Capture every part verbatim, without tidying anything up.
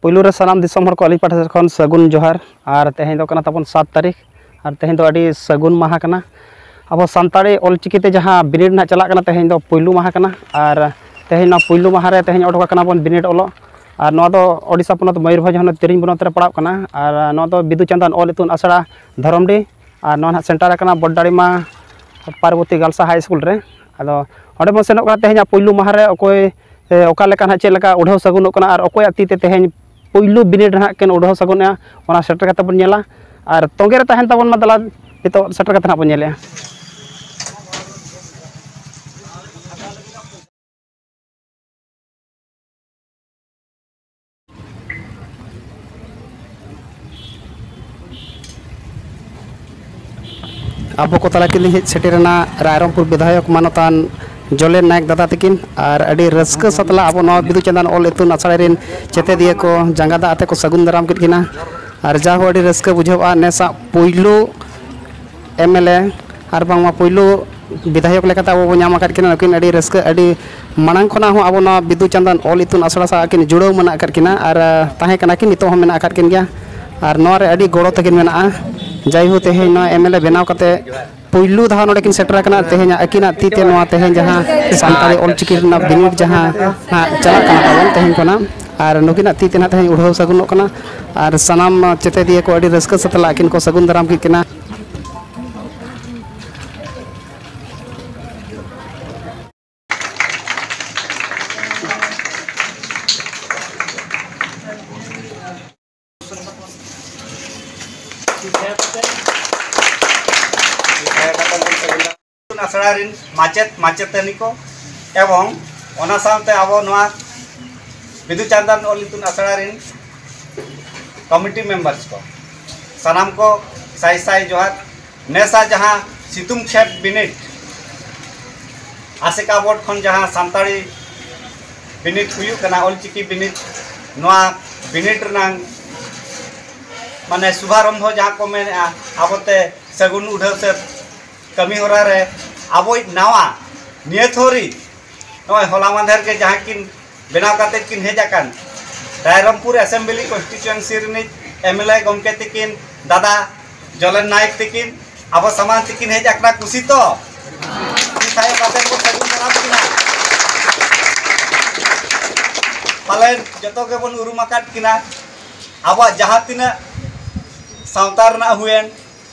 ᱯᱩᱭᱞᱩ ᱨᱮ ᱥᱟᱱᱟᱢ ᱫᱤᱥᱚᱢ ᱦᱚᱲ ᱠᱚ ᱟᱹᱞᱤᱧ ᱯᱟᱦᱴᱟ ᱥᱮᱫ ᱠᱷᱚᱱ ᱥᱟᱹᱜᱩᱱ ᱡᱚᱦᱟᱨ᱾ ᱟᱨ ᱛᱮᱦᱮᱧ ᱫᱚ ᱠᱟᱱᱟ ᱛᱟᱵᱚᱱ ᱥᱟᱛ ᱛᱟᱹᱨᱤᱠᱷ, ᱟᱨ ᱛᱮᱦᱮᱧ ᱫᱚ ᱟᱹᱰᱤ ᱥᱟᱹᱜᱩᱱ ᱢᱟᱦᱟ ᱠᱟᱱᱟ᱾ ᱟᱵᱚ ᱥᱟᱱᱛᱟᱲᱤ ᱚᱞᱪᱤᱠᱤ ᱛᱮ ᱡᱟᱦᱟᱸ ᱵᱤᱱᱤᱰ ᱱᱟᱦᱟᱜ ᱪᱟᱞᱟᱜ ᱠᱟᱱᱟ, ᱛᱮᱦᱮᱧ ᱫᱚ ᱯᱩᱭᱞᱩ ᱢᱟᱦᱟ ᱠᱟᱱᱟ᱾ ᱟᱨ ᱛᱮᱦᱮᱧ ᱱᱚᱣᱟ ᱯᱩᱭᱞᱩ ᱢᱟᱦᱟ ᱨᱮ ᱛᱮᱦᱮᱧ ᱚᱰᱚᱠ ᱟᱠᱟᱱᱟ ᱵᱚᱱ ᱵᱤᱱᱤᱰ ᱚᱞᱚᱜ᱾ ᱟᱨ ᱱᱚᱣᱟ ᱫᱚ ᱳᱰᱤᱥᱟ ᱯᱚᱱᱚᱛ ᱢᱚᱭᱩᱨᱵᱷᱚᱸᱡᱽ ᱦᱚᱱᱚᱛ ᱛᱤᱨᱤᱧ ᱵᱚᱱᱚᱛ ᱨᱮ ᱯᱟᱲᱟᱜ ᱠᱟᱱᱟ᱾ ᱟᱨ ᱱᱚᱣᱟ ᱫᱚ ᱵᱤᱫᱩ ᱪᱟᱸᱫᱟᱱ ᱚᱞ ᱤᱛᱩᱱ ᱟᱥᱲᱟ ᱫᱷᱚᱨᱚᱢᱰᱤ, ᱟᱨ ᱱᱚᱣᱟ ᱱᱟᱦᱟᱜ ᱥᱮᱱᱴᱟᱨ ᱠᱟᱱᱟ ᱵᱚᱰᱰᱟᱲᱤᱢᱟ ᱯᱟᱨᱵᱚᱛᱤ ᱜᱟᱞᱥᱟ ᱦᱟᱭ ᱥᱠᱩᱞ ᱨᱮ᱾ ᱟᱫᱚ ᱚᱸᱰᱮ ᱵᱚᱱ ᱥᱮᱱᱚᱜ ᱠᱟᱱᱟ ᱛᱮᱦᱮᱧᱟᱜ ᱯᱩᱭᱞᱩ ᱢᱟᱦᱟ ᱨᱮ, ᱚᱠᱚᱭ ᱮ, ᱚᱠᱟ ᱞᱮᱠᱟ ᱱᱟᱦᱟᱜ ᱪᱮᱫ ᱞᱮᱠᱟ ᱩᱰᱷᱟᱹᱣ ᱥᱟᱹᱜᱩᱱᱚᱜ ᱠᱟᱱᱟ ᱟᱨ ᱚᱠᱚᱭᱟᱜ ᱛᱤ ᱛᱮ ᱛᱮᱦᱮᱧ ᱯᱩᱭᱞᱩ ᱵᱤᱱᱤᱰ ᱱᱟᱦᱟᱜ ᱠᱤᱱ ᱩᱰᱷᱟᱹᱣ ᱥᱟᱹᱜᱩᱱᱮᱜᱼᱟ, ᱚᱱᱟ ᱥᱮᱴᱮᱨ ᱠᱟᱛᱮ ᱵᱚᱱ ᱧᱮᱞᱟ᱾ ᱟᱨ ᱛᱚᱸᱜᱮ ᱨᱮ ᱛᱟᱦᱮᱱ ᱛᱟᱵᱚᱱ ᱢᱟ, ᱫᱮᱞᱟ ᱱᱤᱛᱚᱜ ᱥᱮᱴᱮᱨ ᱠᱟᱛᱮ ᱱᱟᱦᱟᱜ ᱵᱚᱱ ᱧᱮᱞᱮᱜᱼᱟ᱾ ᱟᱵᱚ ᱠᱚ ᱛᱟᱞᱟ ᱠᱤᱱ ᱦᱮᱡ ᱥᱮᱴᱮᱨᱮᱱᱟ ᱨᱟᱭᱨᱚᱝᱯᱩᱨ ᱵᱤᱫᱷᱟᱭᱚᱠ ᱢᱟᱱᱚᱛᱟᱱ ᱡᱚᱞᱮᱱ ᱱᱟᱭᱮᱠ ᱫᱟᱫᱟ ᱛᱟᱹᱠᱤᱱ, ᱟᱨ ᱟᱹᱰᱤ ᱨᱟᱹᱥᱠᱟᱹ ᱥᱟᱛᱞᱟ ᱟᱵᱚ ᱱᱚᱣᱟ ᱵᱤᱫᱩ ᱪᱟᱸᱫᱟᱱ ᱚᱞ ᱤᱛᱩᱱ ᱟᱥᱲᱟ ᱨᱮᱱ ᱪᱮᱛᱮᱫᱤᱭᱟᱹ ᱠᱚ ᱡᱟᱸᱜᱟ ᱫᱟᱜ ᱟᱛᱮ ᱠᱚ ᱥᱟᱹᱜᱩᱱ ᱫᱟᱨᱟᱢ ᱠᱮᱫ ᱠᱤᱱᱟ᱾ ᱟᱨ ᱡᱟᱦᱳ, ᱟᱹᱰᱤ ᱨᱟᱹᱥᱠᱟᱹ ᱵᱩᱡᱷᱟᱹᱜᱼᱟ ᱱᱮᱥᱟᱜ ᱯᱩᱭᱞᱩ ᱮᱢ ᱮᱞ ᱮ ᱟᱨ ᱵᱟᱝᱢᱟ ᱯᱩᱭᱞᱩ ᱵᱤᱫᱷᱟᱭᱚᱠ ᱞᱮᱠᱟᱛᱮ ᱟᱵᱚ ᱵᱚᱱ ᱧᱟᱢ ᱟᱠᱟᱫ ᱠᱤᱱᱟ᱾ ᱱᱩᱠᱤᱱ ᱟᱹᱰᱤ ᱨᱟᱹᱥᱠᱟᱹ, ᱟᱹᱰᱤ ᱢᱟᱲᱟᱝ ᱠᱷᱚᱱᱟᱜ ᱦᱚᱸ ᱟᱵᱚ ᱱᱚᱣᱟ ᱵᱤᱫᱩ ᱪᱟᱸᱫᱟᱱ ᱚᱞ ᱤᱛᱩᱱ ᱟᱥᱲᱟ ᱥᱟᱶ ᱠᱤᱱ ᱡᱩᱲᱟᱹᱣ ᱢᱮᱱᱟᱜ ᱟᱠᱟᱫ ᱠᱤᱱᱟ ᱟᱨ, ᱟᱸ, ᱛᱟᱦᱮᱸ ᱠᱟᱱᱟ ᱠᱤᱱ, ᱱᱤᱛᱚᱜ ᱦᱚᱸ ᱢᱮᱱᱟᱜ ᱟᱠᱟᱫ ᱠᱤᱱ ᱜᱮᱭᱟ᱾ ᱟᱨ ᱱᱚᱣᱟ ᱨᱮ ᱟᱹᱰᱤ ᱜᱚᱲᱚ ᱛᱟᱹᱠᱤᱱ ᱢᱮᱱᱟᱜᱼᱟ᱾ ᱡᱟᱭᱦᱳᱠ, ᱛᱮᱦᱮᱧ ᱱᱚᱣᱟ ᱮᱢ ᱮᱞ ᱮ ᱵᱮᱱᱟᱣ ᱠᱟᱛᱮ ᱯᱩᱭᱞᱩ ᱫᱷᱟᱣ ᱱᱚᱰᱮ ᱠᱤᱱ ᱥᱮᱴᱮᱨ ᱟᱠᱟᱱᱟ᱾ ᱛᱮᱦᱮᱧ ᱟᱹᱠᱤᱱᱟᱜ ᱛᱤ ᱛᱮ ᱱᱚᱣᱟ ᱛᱮᱦᱮᱧ ᱡᱟᱦᱟᱸ ᱥᱟᱱᱛᱟᱲᱤ ᱚᱞ ᱪᱤᱠᱤ ᱨᱮᱱᱟᱜ ᱵᱤᱱᱤᱰ ᱡᱟᱦᱟᱸ ᱦᱟᱸᱜ ᱪᱟᱞᱟᱜ ᱠᱟᱱᱟ ᱛᱟᱵᱚᱱ ᱛᱮᱦᱮᱧ ᱠᱷᱚᱱᱟᱜ, ᱟᱨ ᱱᱩᱠᱤᱱᱟᱜ ᱛᱤ ᱛᱮ ᱱᱟᱜ ᱛᱮᱦᱮᱧ ᱩᱰᱷᱟᱹᱣ ᱥᱟᱹᱜᱩᱱᱚᱜ ᱠᱟᱱᱟ᱾ ᱟᱨ ᱥᱟᱱᱟᱢ ᱪᱮᱛᱮᱫᱤᱭᱟᱹ ᱠᱚ ᱟᱹᱰᱤ ᱨᱟᱹᱥᱠᱟᱹ ᱥᱟᱛᱞᱟᱜ ᱟᱹᱠᱤᱱ ᱠᱚ ᱥᱟᱹᱜᱩᱱ ᱫᱟᱨᱟᱢ ᱠᱮᱫ ᱠᱤᱱᱟ᱾ ᱟᱥᱲᱟ ᱨᱤᱱ ᱢᱟᱪᱮᱫ ᱢᱟᱪᱮᱛᱟᱹᱱᱤ ᱠᱚ ᱮᱵᱚᱝ ᱚᱱᱟ ᱥᱟᱶᱛᱮ ᱟᱵᱚ ᱱᱚᱣᱟ ᱵᱤᱫᱩ ᱪᱟᱸᱫᱟᱱ ᱚᱞ ᱤᱛᱩᱱ ᱟᱥᱲᱟ ᱨᱤᱱ ᱠᱚᱢᱤᱴᱤ ᱢᱮᱢᱵᱟᱨᱥ ᱠᱚ, ᱥᱟᱱᱟᱢ ᱠᱚ ᱥᱟᱭ ᱥᱟᱭ ᱡᱚᱦᱟᱨ᱾ ᱱᱮᱥᱟ ᱡᱟᱦᱟᱸ ᱥᱤᱛᱩᱝ ᱪᱷᱮᱫ ᱵᱤᱱᱤᱰ, ᱟᱥᱮᱠᱟ ᱵᱳᱨᱰ ᱠᱷᱚᱱ ᱡᱟᱦᱟᱸ ᱥᱟᱱᱛᱟᱲᱤ ᱵᱤᱱᱤᱰ ᱦᱩᱭᱩᱜ ᱠᱟᱱᱟ, ᱚᱞᱪᱤᱠᱤ ᱵᱤᱱᱤᱰ, ᱱᱚᱣᱟ ᱵᱤᱱᱤᱰ ᱨᱮᱱᱟᱝ ᱢᱟᱱᱮ ᱥᱩᱵᱷᱟᱨᱚᱢᱵᱷᱚ ᱡᱟᱦᱟᱸ ᱠᱚ ᱢᱮᱱᱮᱜᱼᱟ, ᱟᱵᱚᱛᱮ ᱥᱟᱹᱜᱩᱱ ᱩᱰᱷᱟᱹᱣ ᱥᱮ ᱠᱟᱹᱢᱤ ᱦᱚᱨᱟ ᱨᱮ ᱟᱵᱚᱭᱤᱡ ᱱᱟᱣᱟ ᱱᱤᱭᱟᱹ ᱛᱷᱚᱨᱤ ᱱᱚᱜᱼᱚᱭ ᱦᱚᱞᱟ ᱢᱟᱫᱷᱮᱨ ᱜᱮ ᱡᱟᱦᱟᱸ ᱠᱤᱱ ᱵᱮᱱᱟᱣ ᱠᱟᱛᱮ ᱠᱤᱱ ᱦᱮᱡ ᱟᱠᱟᱱ ᱨᱟᱭᱨᱚᱝᱯᱩᱨ ᱮᱥᱮᱢᱵᱞᱤ ᱠᱚᱱᱥᱴᱤᱪᱩᱭᱮᱱᱥᱤ ᱨᱤᱱᱤᱡ ᱮᱢᱮᱞᱮ ᱜᱚᱢᱠᱮ ᱛᱤᱠᱤᱱ, ᱫᱟᱫᱟ ᱡᱚᱞᱮᱱ ᱱᱟᱭᱮᱠ ᱛᱤᱠᱤᱱ ᱟᱵᱚ ᱥᱟᱢᱟᱝ ᱛᱤᱠᱤᱱ ᱦᱮᱡ ᱟᱠᱟᱱᱟ, ᱠᱩᱥᱤ ᱛᱚ? ᱛᱤ ᱛᱷᱟᱭᱚ ᱠᱟᱛᱮ ᱵᱚᱱ ᱥᱟᱹᱜᱩᱱ ᱫᱟᱨᱟᱢ ᱠᱤᱱᱟ᱾ ᱯᱟᱞᱮᱱ ᱡᱚᱛᱚ ᱜᱮᱵᱚᱱ ᱩᱨᱩᱢ ᱟᱠᱟᱫ ᱠᱤᱱᱟ᱾ ᱟᱵᱚᱣᱟᱜ ᱡᱟᱦᱟᱸ ᱛᱤᱱᱟᱹᱜ ᱥᱟᱶᱛᱟ ᱨᱮᱱᱟᱜ ᱦᱩᱭᱮᱱ,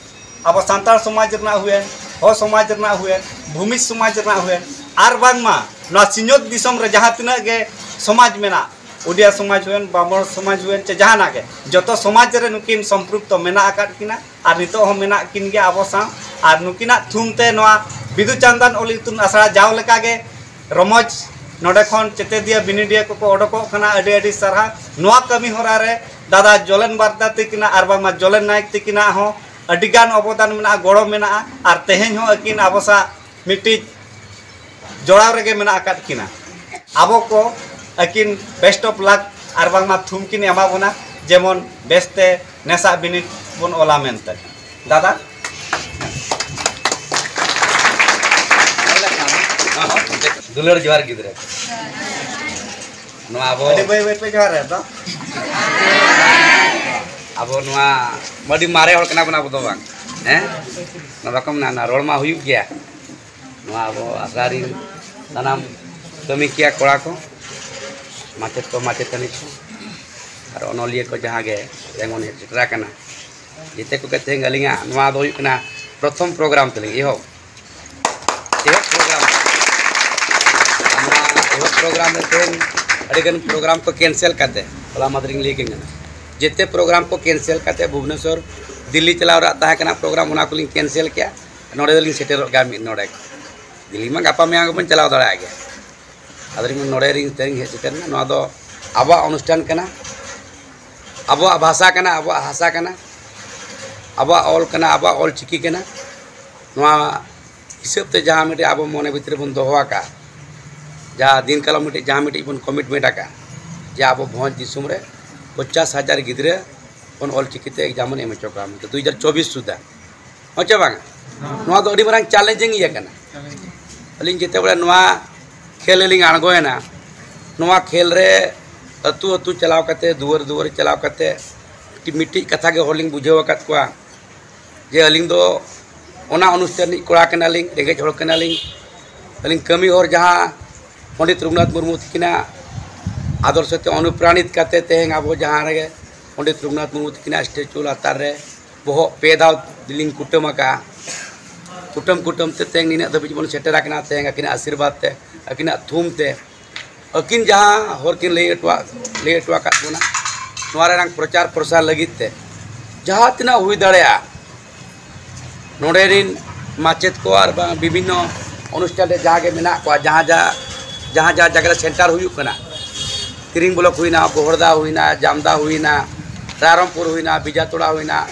ᱟᱵᱚ ᱥᱟᱱᱛᱟᱲ ᱥᱚᱢᱟᱡᱽ ᱨᱮᱱᱟᱜ ᱦᱩᱭᱮᱱ, ᱦᱚᱲ ᱥᱚᱢᱟᱡᱽ ᱨᱮᱱᱟᱜ ᱦᱩᱭᱮᱱ, ᱵᱷᱩᱢᱤᱡᱽ ᱥᱚᱢᱟᱡᱽ ᱨᱮᱱᱟᱜ ᱦᱩᱭᱮᱱ, ᱟᱨ ᱵᱟᱝᱢᱟ ᱱᱚᱣᱟ ᱥᱤᱧᱚᱛ ᱫᱤᱥᱚᱢ ᱨᱮ ᱡᱟᱦᱟᱸ ᱛᱤᱱᱟᱹᱜ ᱜᱮ ᱥᱚᱢᱟᱡᱽ ᱢᱮᱱᱟᱜ, ᱩᱰᱤᱭᱟ ᱥᱚᱢᱟᱡᱽ ᱦᱩᱭᱮᱱ, ᱵᱟᱢᱚᱱ ᱥᱚᱢᱟᱡᱽ ᱦᱩᱭᱮᱱ, ᱪᱮ ᱡᱟᱦᱟᱱᱟᱜ ᱜᱮ, ᱡᱚᱛᱚ ᱥᱚᱢᱟᱡᱽ ᱨᱮ ᱱᱩᱠᱤᱱ ᱥᱚᱢᱯᱨᱩᱠᱛᱚ ᱢᱮᱱᱟᱜ ᱟᱠᱟᱫ ᱠᱤᱱᱟ ᱟᱨ ᱱᱤᱛᱚᱜ ᱦᱚᱸ ᱢᱮᱱᱟᱜ ᱠᱤᱱ ᱜᱮᱭᱟ ᱟᱵᱚ ᱥᱟᱶ᱾ ᱟᱨ ᱱᱩᱠᱤᱱᱟᱜ ᱛᱷᱩᱢ ᱛᱮ ᱱᱚᱣᱟ ᱵᱤᱫᱩ ᱪᱟᱸᱫᱟᱱ ᱚᱞ ᱤᱛᱩᱱ ᱟᱥᱲᱟ ᱡᱟᱣ ᱞᱮᱠᱟᱜᱮ ᱨᱚᱢᱚᱡᱽ ᱱᱚᱰᱮ ᱠᱷᱚᱱ ᱪᱮᱛᱮᱫᱤᱭᱟᱹ ᱵᱤᱱᱤᱰᱤᱭᱟᱹ ᱠᱚᱠᱚ ᱚᱰᱚᱠᱚᱜ ᱠᱟᱱᱟ᱾ ᱟᱹᱰᱤ ᱟᱹᱰᱤ ᱥᱟᱨᱦᱟᱣ᱾ ᱱᱚᱣᱟ ᱠᱟᱹᱢᱤ ᱦᱚᱨᱟ ᱨᱮ ᱫᱟᱫᱟ ᱡᱚᱞᱮᱱ ᱵᱟᱨᱫᱟ ᱛᱤᱠᱤᱱᱟᱜ ᱟᱨ ᱵᱟᱝᱢᱟ ᱡᱚᱞᱮᱱ ᱱᱟᱭᱮᱠ ᱛᱤᱠᱤᱱᱟᱜ ᱦᱚᱸ ᱟᱹᱰᱤᱜᱟᱱ ᱚᱵᱚᱫᱟᱱ ᱢᱮᱱᱟᱜᱼᱟ, ᱜᱚᱲᱚ ᱢᱮᱱᱟᱜᱼᱟ᱾ ᱟᱨ ᱛᱮᱦᱮᱧ ᱦᱚᱸ ᱟᱹᱠᱤᱱ ᱟᱵᱚ ᱥᱟᱶ ᱢᱤᱫᱴᱤᱡ ᱡᱚᱲᱟᱣ ᱨᱮᱜᱮ ᱢᱮᱱᱟᱜ ᱟᱠᱟᱫ ᱠᱤᱱᱟ᱾ ᱟᱵᱚ ᱠᱚ ᱟᱹᱠᱤᱱ best of luck ᱟᱨ ᱵᱟᱝᱢᱟ ᱛᱷᱩᱢ ᱠᱤᱱ ᱮᱢᱟ ᱵᱚᱱᱟ, ᱡᱮᱢᱚᱱ ᱵᱮᱥᱛᱮ ᱱᱮᱥᱟᱜ ᱵᱤᱱᱤᱰ ᱵᱚᱱ ᱚᱞᱟ ᱢᱮᱱᱛᱮ᱾ ᱫᱟᱫᱟ, ᱫᱩᱞᱟᱹᱲ ᱡᱚᱦᱟᱨ ᱜᱤᱫᱽᱨᱟᱹ᱾ ᱱᱚᱣᱟ ᱟᱵᱚ ᱟᱹᱰᱤ ᱵᱟᱹᱭ ᱵᱟᱹᱭ ᱯᱮ ᱡᱚᱦᱟᱨ ᱮᱫ ᱫᱚ᱾ ᱟᱵᱚ ᱱᱚᱣᱟ ᱟᱹᱰᱤ ᱢᱟᱨᱮ ᱦᱚᱲ ᱠᱟᱱᱟ ᱵᱚᱱ ᱟᱵᱚ ᱫᱚ, ᱵᱟᱝ? ᱦᱮᱸ, ᱱᱚᱣᱟ ᱵᱟᱠᱚ ᱢᱮᱱᱟ, ᱱᱚᱣᱟ ᱨᱚᱲ ᱢᱟ ᱦᱩᱭᱩᱜ ᱜᱮᱭᱟ᱾ ᱱᱚᱣᱟ ᱟᱵᱚ ᱟᱥᱲᱟ ᱨᱤᱱ ᱥᱟᱱᱟᱢ ᱠᱟᱹᱢᱤᱠᱤᱭᱟᱹ ᱠᱚᱲᱟ ᱠᱚ, ᱢᱟᱪᱮᱫ ᱠᱚ, ᱢᱟᱪᱮᱛᱟᱹᱱᱤ ᱠᱚ, ᱟᱨ ᱚᱱᱚᱞᱤᱭᱟᱹ ᱠᱚ ᱡᱟᱦᱟᱸ ᱜᱮ ᱛᱮᱢᱚᱱ ᱦᱮᱡ ᱥᱮᱴᱮᱨ ᱟᱠᱟᱱᱟ, ᱡᱮᱛᱮ ᱠᱚᱜᱮ ᱛᱮᱦᱮᱧ ᱟᱹᱞᱤᱧᱟᱜ ᱱᱚᱣᱟ ᱫᱚ ᱦᱩᱭᱩᱜ ᱠᱟᱱᱟ ᱯᱨᱚᱛᱷᱚᱢ ᱯᱨᱳᱜᱨᱟᱢ ᱛᱟᱹᱞᱤᱧ, ᱮᱦᱚᱵ, ᱮᱦᱚᱵ ᱯᱨᱳᱜᱨᱟᱢ᱾ ᱱᱚᱣᱟ ᱮᱦᱚᱵ ᱯᱨᱳᱜᱨᱟᱢ ᱨᱮ ᱛᱮᱦᱮᱧ ᱟᱹᱰᱤᱜᱟᱱ ᱯᱨᱳᱜᱨᱟᱢ ᱠᱚ ᱠᱮᱱᱥᱮᱞ ᱠᱟᱛᱮ, ᱦᱚᱞᱟ ᱢᱟᱫᱷᱮᱨ ᱤᱧ ᱞᱟᱹᱭ ᱠᱟᱹᱧ ᱠᱟᱱᱟ, ᱡᱮᱛᱮ ᱯᱨᱳᱜᱨᱟᱢ ᱠᱚ ᱠᱮᱱᱥᱮᱞ ᱠᱟᱛᱮ ᱵᱷᱩᱵᱽᱱᱮᱥᱚᱨ, ᱫᱤᱞᱞᱤ ᱪᱟᱞᱟᱣ ᱨᱮᱭᱟᱜ ᱛᱟᱦᱮᱸ ᱠᱟᱱᱟ ᱯᱨᱳᱜᱨᱟᱢ, ᱚᱱᱟ ᱠᱚᱞᱤᱧ ᱠᱮᱱᱥᱮᱞ ᱠᱮᱜᱼᱟ᱾ ᱱᱚᱰᱮ ᱫᱚᱞᱤᱧ ᱥᱮᱴᱮᱨᱚᱜ ᱜᱮᱭᱟ ᱢᱤᱫ ᱱᱚᱰᱮ᱾ ᱫᱤᱞᱞᱤ ᱢᱟ ᱜᱟᱯᱟ ᱢᱮᱭᱟᱝ ᱜᱮᱵᱚᱱ ᱪᱟᱞᱟᱣ ᱫᱟᱲᱮᱭᱟᱜ ᱜᱮᱭᱟ᱾ ᱟᱫᱚ ᱱᱚᱰᱮ ᱨᱤᱧ ᱛᱮᱦᱮᱧ ᱦᱮᱡ ᱥᱮᱴᱮᱨ ᱮᱱᱟ᱾ ᱱᱚᱣᱟ ᱫᱚ ᱟᱵᱚᱣᱟᱜ ᱚᱱᱩᱥᱴᱷᱟᱱ ᱠᱟᱱᱟ, ᱟᱵᱚᱣᱟᱜ ᱵᱷᱟᱥᱟ ᱠᱟᱱᱟ, ᱟᱵᱚᱣᱟᱜ ᱦᱟᱥᱟ ᱠᱟᱱᱟ, ᱟᱵᱚᱣᱟᱜ ᱚᱞ ᱠᱟᱱᱟ, ᱟᱵᱚᱣᱟᱜ ᱚᱞ ᱪᱤᱠᱤ ᱠᱟᱱᱟ᱾ ᱱᱚᱣᱟ ᱦᱤᱥᱟᱹᱵ ᱛᱮ ᱡᱟᱦᱟᱸ ᱢᱤᱫᱴᱮᱡ ᱟᱵᱚ ᱢᱚᱱᱮ ᱵᱷᱤᱛᱨᱤ ᱵᱚᱱ ᱫᱚᱦᱚ ᱟᱠᱟᱫ, ᱡᱟᱦᱟᱸ ᱫᱤᱱ ᱠᱟᱞᱚᱢ ᱢᱤᱫᱴᱮᱡ, ᱡᱟᱦᱟᱸ ᱢᱤᱫᱴᱮᱡ ᱵᱚᱱ ᱠᱚᱢᱤᱴᱢᱮᱱᱴ ᱟᱠᱟᱫ, ᱡᱮ ᱟᱵᱚ ᱵᱷᱚᱸᱡᱽ ᱫᱤᱥᱚᱢ ᱨᱮ ᱯᱚᱧᱪᱟᱥ ᱦᱟᱡᱟᱨ ᱜᱤᱫᱽᱨᱟᱹ ᱵᱚᱱ ᱚᱞ ᱪᱤᱠᱤ ᱛᱮ ᱮᱠᱡᱟᱢ ᱵᱚᱱ ᱮᱢ ᱦᱚᱪᱚ ᱠᱚᱣᱟ ᱢᱮᱱᱛᱮ ᱫᱩ ᱦᱟᱡᱟᱨ ᱪᱚᱵᱵᱤᱥ ᱥᱩᱫᱷᱟ᱾ ᱦᱮᱸ ᱪᱮ ᱵᱟᱝ? ᱱᱚᱣᱟ ᱫᱚ ᱟᱹᱰᱤ ᱢᱟᱨᱟᱝ ᱪᱮᱞᱮᱧᱡᱤᱝ ᱤᱭᱟᱹ ᱠᱟᱱᱟ᱾ ᱟᱹᱞᱤᱧ ᱡᱮᱛᱮ ᱵᱮᱲᱟ ᱱᱚᱣᱟ ᱠᱷᱮᱞ ᱨᱮᱞᱤᱧ ᱟᱬᱜᱚᱭᱮᱱᱟ, ᱱᱚᱣᱟ ᱠᱷᱮᱞ ᱨᱮ ᱟᱹᱛᱩ ᱟᱹᱛᱩ ᱪᱟᱞᱟᱣ ᱠᱟᱛᱮ, ᱫᱩᱣᱟᱹᱨ ᱫᱩᱣᱟᱹᱨ ᱪᱟᱞᱟᱣ ᱠᱟᱛᱮ ᱢᱤᱫᱴᱤᱡ, ᱢᱤᱫᱴᱤᱡ ᱠᱟᱛᱷᱟ ᱜᱮ ᱦᱚᱲ ᱞᱤᱧ ᱵᱩᱡᱷᱟᱹᱣ ᱟᱠᱟᱫ ᱠᱚᱣᱟ ᱡᱮ ᱟᱹᱞᱤᱧ ᱫᱚ ᱚᱱᱟ ᱚᱱᱩᱥᱴᱷᱟᱱ ᱨᱤᱱᱤᱡ ᱠᱚᱲᱟ ᱠᱟᱱᱟᱞᱤᱧ, ᱨᱮᱸᱜᱮᱡ ᱦᱚᱲ ᱠᱟᱱᱟᱞᱤᱧ᱾ ᱟᱹᱞᱤᱧ ᱠᱟᱹᱢᱤ ᱦᱚᱨ ᱡᱟᱦᱟᱸ ᱯᱚᱱᱰᱤᱛ ᱨᱚᱜᱷᱩᱱᱟᱛᱷ ᱢᱩᱨᱢᱩ ᱛᱟᱹᱠᱤᱱᱟᱜ ᱟᱫᱚᱨᱥᱚ ᱛᱮ ᱚᱱᱩᱯᱨᱟᱱᱤᱛ ᱠᱟᱛᱮ ᱛᱮᱦᱮᱧ ᱟᱵᱚ ᱡᱟᱦᱟᱸ ᱨᱮᱜᱮ ᱯᱚᱱᱰᱤᱛ ᱨᱚᱜᱷᱩᱱᱟᱛᱷ ᱢᱩᱨᱢᱩ ᱛᱟᱹᱠᱤᱱᱟᱜ ᱥᱴᱮᱪᱩ ᱞᱟᱛᱟᱨ ᱨᱮ ᱵᱚᱦᱚᱜ ᱯᱮ ᱫᱷᱟᱣ ᱞᱤᱧ ᱠᱩᱴᱟᱹᱢ ᱟᱠᱟᱫᱼᱟ᱾ ᱠᱩᱴᱟᱹᱢ ᱠᱩᱴᱟᱹᱢ ᱛᱮ ᱛᱮᱦᱮᱧ ᱱᱤᱱᱟᱹᱜ ᱫᱷᱟᱹᱵᱤᱡ ᱵᱚᱱ ᱥᱮᱴᱮᱨ ᱟᱠᱟᱱᱟ, ᱛᱮᱦᱮᱧ ᱟᱹᱠᱤᱱᱟᱜ ᱟᱥᱤᱨᱵᱟᱫᱽ ᱛᱮ, ᱟᱹᱠᱤᱱᱟᱜ ᱛᱷᱩᱢ ᱛᱮ, ᱟᱹᱠᱤᱱ ᱡᱟᱦᱟᱸ ᱦᱚᱨ ᱠᱤᱱ ᱞᱟᱹᱭ ᱦᱚᱴᱚᱣᱟᱜ, ᱞᱟᱹᱭ ᱦᱚᱴᱚ ᱟᱠᱟᱫ ᱵᱚᱱᱟ, ᱱᱚᱣᱟ ᱨᱮᱱᱟᱜ ᱯᱨᱚᱪᱟᱨ ᱯᱨᱚᱥᱟᱨ ᱞᱟᱹᱜᱤᱫ ᱛᱮ ᱡᱟᱦᱟᱸ ᱛᱤᱱᱟᱹᱜ ᱦᱩᱭ ᱫᱟᱲᱮᱭᱟᱜᱼᱟ, ᱱᱚᱰᱮ ᱨᱤᱱ ᱢᱟᱪᱮᱫ ᱠᱚ ᱟᱨ ᱵᱟᱝ ᱵᱤᱵᱷᱤᱱᱱᱚ ᱚᱱᱩᱥᱴᱷᱟᱱ ᱨᱮ ᱡᱟᱦᱟᱸ ᱜᱮ ᱢᱮᱱᱟᱜ ᱠᱚᱣᱟ, ᱡᱟᱦᱟᱸ ᱡᱟᱦᱟᱸ, ᱡᱟᱦᱟᱸ ᱡᱟᱦᱟᱸ ᱡᱟᱭᱜᱟ ᱨᱮ ᱥᱮᱱᱴᱟᱨ ᱦᱩᱭᱩᱜ ᱠᱟᱱᱟ, ᱛᱤᱨᱤᱝ ᱵᱞᱚᱠ ᱦᱩᱭᱱᱟ, ᱵᱚᱦᱚᱲᱫᱟ ᱦᱩᱭᱱᱟ, ᱡᱟᱢᱫᱟ ᱦᱩᱭᱱᱟ, ᱨᱟᱭᱨᱚᱝᱯᱩᱨ ᱦᱩᱭᱱᱟ, ᱵᱤᱡᱟᱛᱚᱲᱟ ᱦᱩᱭᱱᱟ,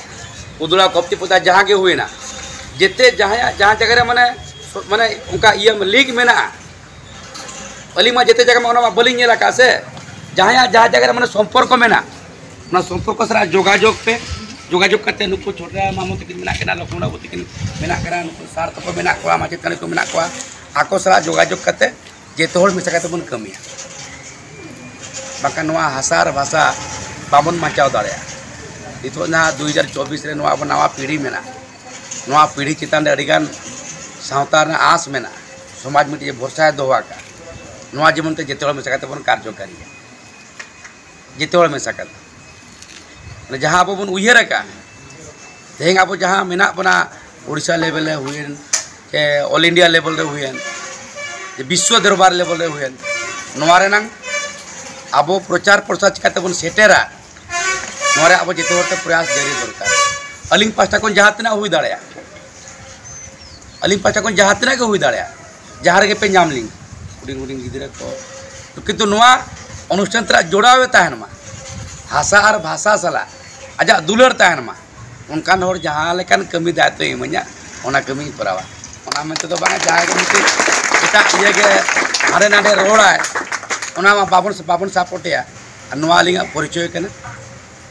ᱩᱫᱽᱲᱟ, ᱠᱚᱯᱛᱤᱯᱚᱫᱟ, ᱡᱟᱦᱟᱸ ᱜᱮ ᱦᱩᱭᱱᱟ, ᱡᱮᱛᱮ ᱡᱟᱦᱟᱸᱭᱟᱜ ᱡᱟᱦᱟᱸ ᱡᱟᱭᱜᱟ ᱨᱮ ᱢᱟᱱᱮ, ᱢᱟᱱᱮ ᱚᱱᱠᱟ ᱤᱭᱟᱹ ᱞᱤᱜᱽ ᱢᱮᱱᱟᱜᱼᱟ, ᱟᱹᱞᱤᱧ ᱢᱟ ᱡᱮᱛᱮ ᱡᱟᱭᱜᱟ ᱢᱟ ᱚᱱᱟ ᱢᱟ ᱵᱟᱹᱞᱤᱧ ᱧᱮᱞ ᱟᱠᱟᱫ ᱥᱮ᱾ ᱡᱟᱦᱟᱸᱭᱟᱜ ᱡᱟᱦᱟᱸ ᱡᱟᱭᱜᱟ ᱨᱮ ᱢᱟᱱᱮ ᱥᱚᱢᱯᱚᱨᱠᱚ ᱢᱮᱱᱟᱜ, ᱚᱱᱟ ᱥᱚᱢᱯᱚᱨᱠᱚ ᱥᱟᱞᱟᱜ ᱡᱳᱜᱟᱡᱳᱜᱽ ᱯᱮ᱾ ᱡᱳᱜᱟᱡᱳᱜᱽ ᱠᱟᱛᱮ ᱱᱩᱠᱩ ᱪᱷᱳᱴᱟ ᱢᱟᱢᱚ ᱛᱟᱹᱠᱤᱱ ᱢᱮᱱᱟᱜ ᱠᱤᱱᱟ, ᱞᱚᱠᱷᱢᱚᱬ ᱵᱟᱹᱵᱩ ᱛᱟᱹᱠᱤᱱ ᱢᱮᱱᱟᱜ ᱠᱤᱱᱟ, ᱱᱩᱠᱩ ᱥᱟᱨ ᱛᱟᱠᱚ ᱢᱮᱱᱟᱜ ᱠᱚᱣᱟ, ᱢᱟᱪᱮᱛᱟᱹᱱᱤ ᱠᱚ ᱢᱮᱱᱟᱜ ᱠᱚᱣᱟ, ᱟᱠᱚ ᱥᱟᱞᱟᱜ ᱡᱳᱜᱟᱡᱳᱜᱽ ᱠᱟᱛᱮ ᱡᱮᱛᱮ ᱦᱚᱲ ᱢᱮᱥᱟ ᱠᱟᱛᱮ ᱵᱚᱱ ᱠᱟᱹᱢᱤᱭᱟ᱾ ᱵᱟᱝᱠᱷᱟᱱ ᱱᱚᱣᱟ ᱦᱟᱥᱟ ᱟᱨ ᱵᱷᱟᱥᱟ ᱵᱟᱵᱚᱱ ᱵᱟᱧᱪᱟᱣ ᱫᱟᱲᱮᱭᱟᱜᱼᱟ᱾ ᱱᱤᱛᱚᱜ ᱡᱟᱦᱟᱸ ᱫᱩ ᱦᱟᱡᱟᱨ ᱪᱚᱵᱵᱤᱥ ᱨᱮ ᱱᱚᱣᱟ ᱟᱵᱚ ᱱᱟᱣᱟ ᱯᱤᱲᱦᱤ ᱢᱮᱱᱟᱜᱼᱟ, ᱱᱚᱣᱟ ᱯᱤᱲᱦᱤ ᱪᱮᱛᱟᱱ ᱨᱮ ᱟᱹᱰᱤᱜᱟᱱ ᱥᱟᱶᱛᱟ ᱨᱮᱱᱟᱜ ᱟᱸᱥ ᱢᱮᱱᱟᱜᱼᱟ, ᱥᱚᱢᱟᱡᱽ ᱢᱤᱫᱴᱮᱡ ᱵᱷᱚᱨᱥᱟᱭ ᱫᱚᱦᱚ ᱟᱠᱟᱫᱼᱟ᱾ ᱱᱚᱣᱟ ᱡᱮᱢᱚᱱ ᱛᱮ ᱡᱮᱛᱮ ᱦᱚᱲ ᱢᱮᱥᱟ ᱠᱟᱛᱮ ᱵᱚᱱ ᱠᱟᱨᱡᱚᱠᱟᱨᱤᱭᱟ, ᱡᱮᱛᱮ ᱦᱚᱲ ᱢᱮᱥᱟ ᱠᱟᱛᱮ᱾ ᱢᱟᱱᱮ ᱡᱟᱦᱟᱸ ᱟᱵᱚ ᱵᱚᱱ ᱩᱭᱦᱟᱹᱨ ᱟᱠᱟᱫᱼᱟ, ᱛᱮᱦᱮᱧ ᱟᱵᱚ ᱡᱟᱦᱟᱸ ᱢᱮᱱᱟᱜ ᱵᱚᱱᱟ, ᱳᱰᱤᱥᱟ ᱞᱮᱵᱮᱞ ᱨᱮ ᱦᱩᱭᱮᱱ, ᱪᱮ ᱚᱞ ᱤᱱᱰᱤᱭᱟ ᱞᱮᱵᱮᱞ ᱨᱮ ᱦᱩᱭᱮᱱ, ᱡᱮ ᱵᱤᱥᱥᱚ ᱫᱚᱨᱵᱟᱨ ᱞᱮᱵᱮᱞ ᱨᱮ ᱦᱩᱭᱮᱱ, ᱱᱚᱣᱟ ᱨᱮᱱᱟᱝ ᱟᱵᱚ ᱯᱨᱚᱪᱟᱨ ᱯᱨᱚᱥᱟᱨ ᱪᱤᱠᱟᱹ ᱛᱮᱵᱚᱱ ᱥᱮᱴᱮᱨᱟ, ᱱᱚᱣᱟ ᱨᱮ ᱟᱵᱚ ᱡᱚᱛᱚ ᱦᱚᱲᱛᱮ ᱯᱨᱚᱭᱟᱥ ᱡᱟᱹᱨᱤ ᱫᱚᱨᱠᱟᱨ᱾ ᱟᱹᱞᱤᱧ ᱯᱟᱦᱴᱟ ᱠᱷᱚᱱ ᱡᱟᱦᱟᱸ ᱛᱤᱱᱟᱹᱜ ᱦᱩᱭ ᱫᱟᱲᱮᱭᱟᱜᱼᱟ, ᱟᱹᱞᱤᱧ ᱯᱟᱦᱴᱟ ᱠᱷᱚᱱ ᱡᱟᱦᱟᱸ ᱛᱤᱱᱟᱹᱜ ᱜᱮ ᱦᱩᱭ ᱫᱟᱲᱮᱭᱟᱜᱼᱟ, ᱡᱟᱦᱟᱸ ᱨᱮᱜᱮ ᱯᱮ ᱧᱟᱢ ᱞᱤᱧ, ᱦᱩᱰᱤᱧ ᱦᱩᱰᱤᱧ ᱜᱤᱫᱽᱨᱟᱹ ᱠᱚ, ᱠᱤᱱᱛᱩ ᱱᱚᱣᱟ ᱚᱱᱩᱥᱴᱷᱟᱱ ᱛᱟᱞᱟ ᱡᱚᱲᱟᱣ ᱮ ᱛᱟᱦᱮᱱ ᱢᱟ, ᱦᱟᱥᱟ ᱟᱨ ᱵᱷᱟᱥᱟ ᱥᱟᱞᱟᱜ ᱟᱡᱟᱜ ᱫᱩᱞᱟᱹᱲ ᱛᱟᱦᱮᱱ ᱢᱟ, ᱚᱱᱠᱟᱱ ᱦᱚᱲ ᱡᱟᱦᱟᱸ ᱞᱮᱠᱟᱱ ᱠᱟᱹᱢᱤ ᱫᱟᱭᱤᱛᱛᱚᱭ ᱤᱢᱟᱹᱧᱟ, ᱚᱱᱟ ᱠᱟᱹᱢᱤᱧ ᱠᱚᱨᱟᱣᱟ᱾ ᱚᱱᱟ ᱢᱮᱱᱛᱮ ᱫᱚ ᱵᱟᱝᱟ ᱡᱟᱦᱟᱸᱭ ᱜᱮ ᱢᱤᱫᱴᱤᱡ ᱮᱴᱟᱜ ᱤᱭᱟᱹ ᱜᱮ ᱦᱟᱸᱰᱮ ᱱᱟᱰᱮ ᱨᱚᱲᱟᱭ, ᱚᱱᱟ ᱢᱟ ᱵᱟᱵᱚᱱ, ᱵᱟᱵᱚᱱ ᱥᱟᱯᱳᱨᱴᱮᱭᱟ᱾ ᱟᱨ ᱱᱚᱣᱟ ᱟᱹᱞᱤᱧᱟᱜ ᱯᱚᱨᱤᱪᱚᱭ ᱠᱟᱱᱟ᱾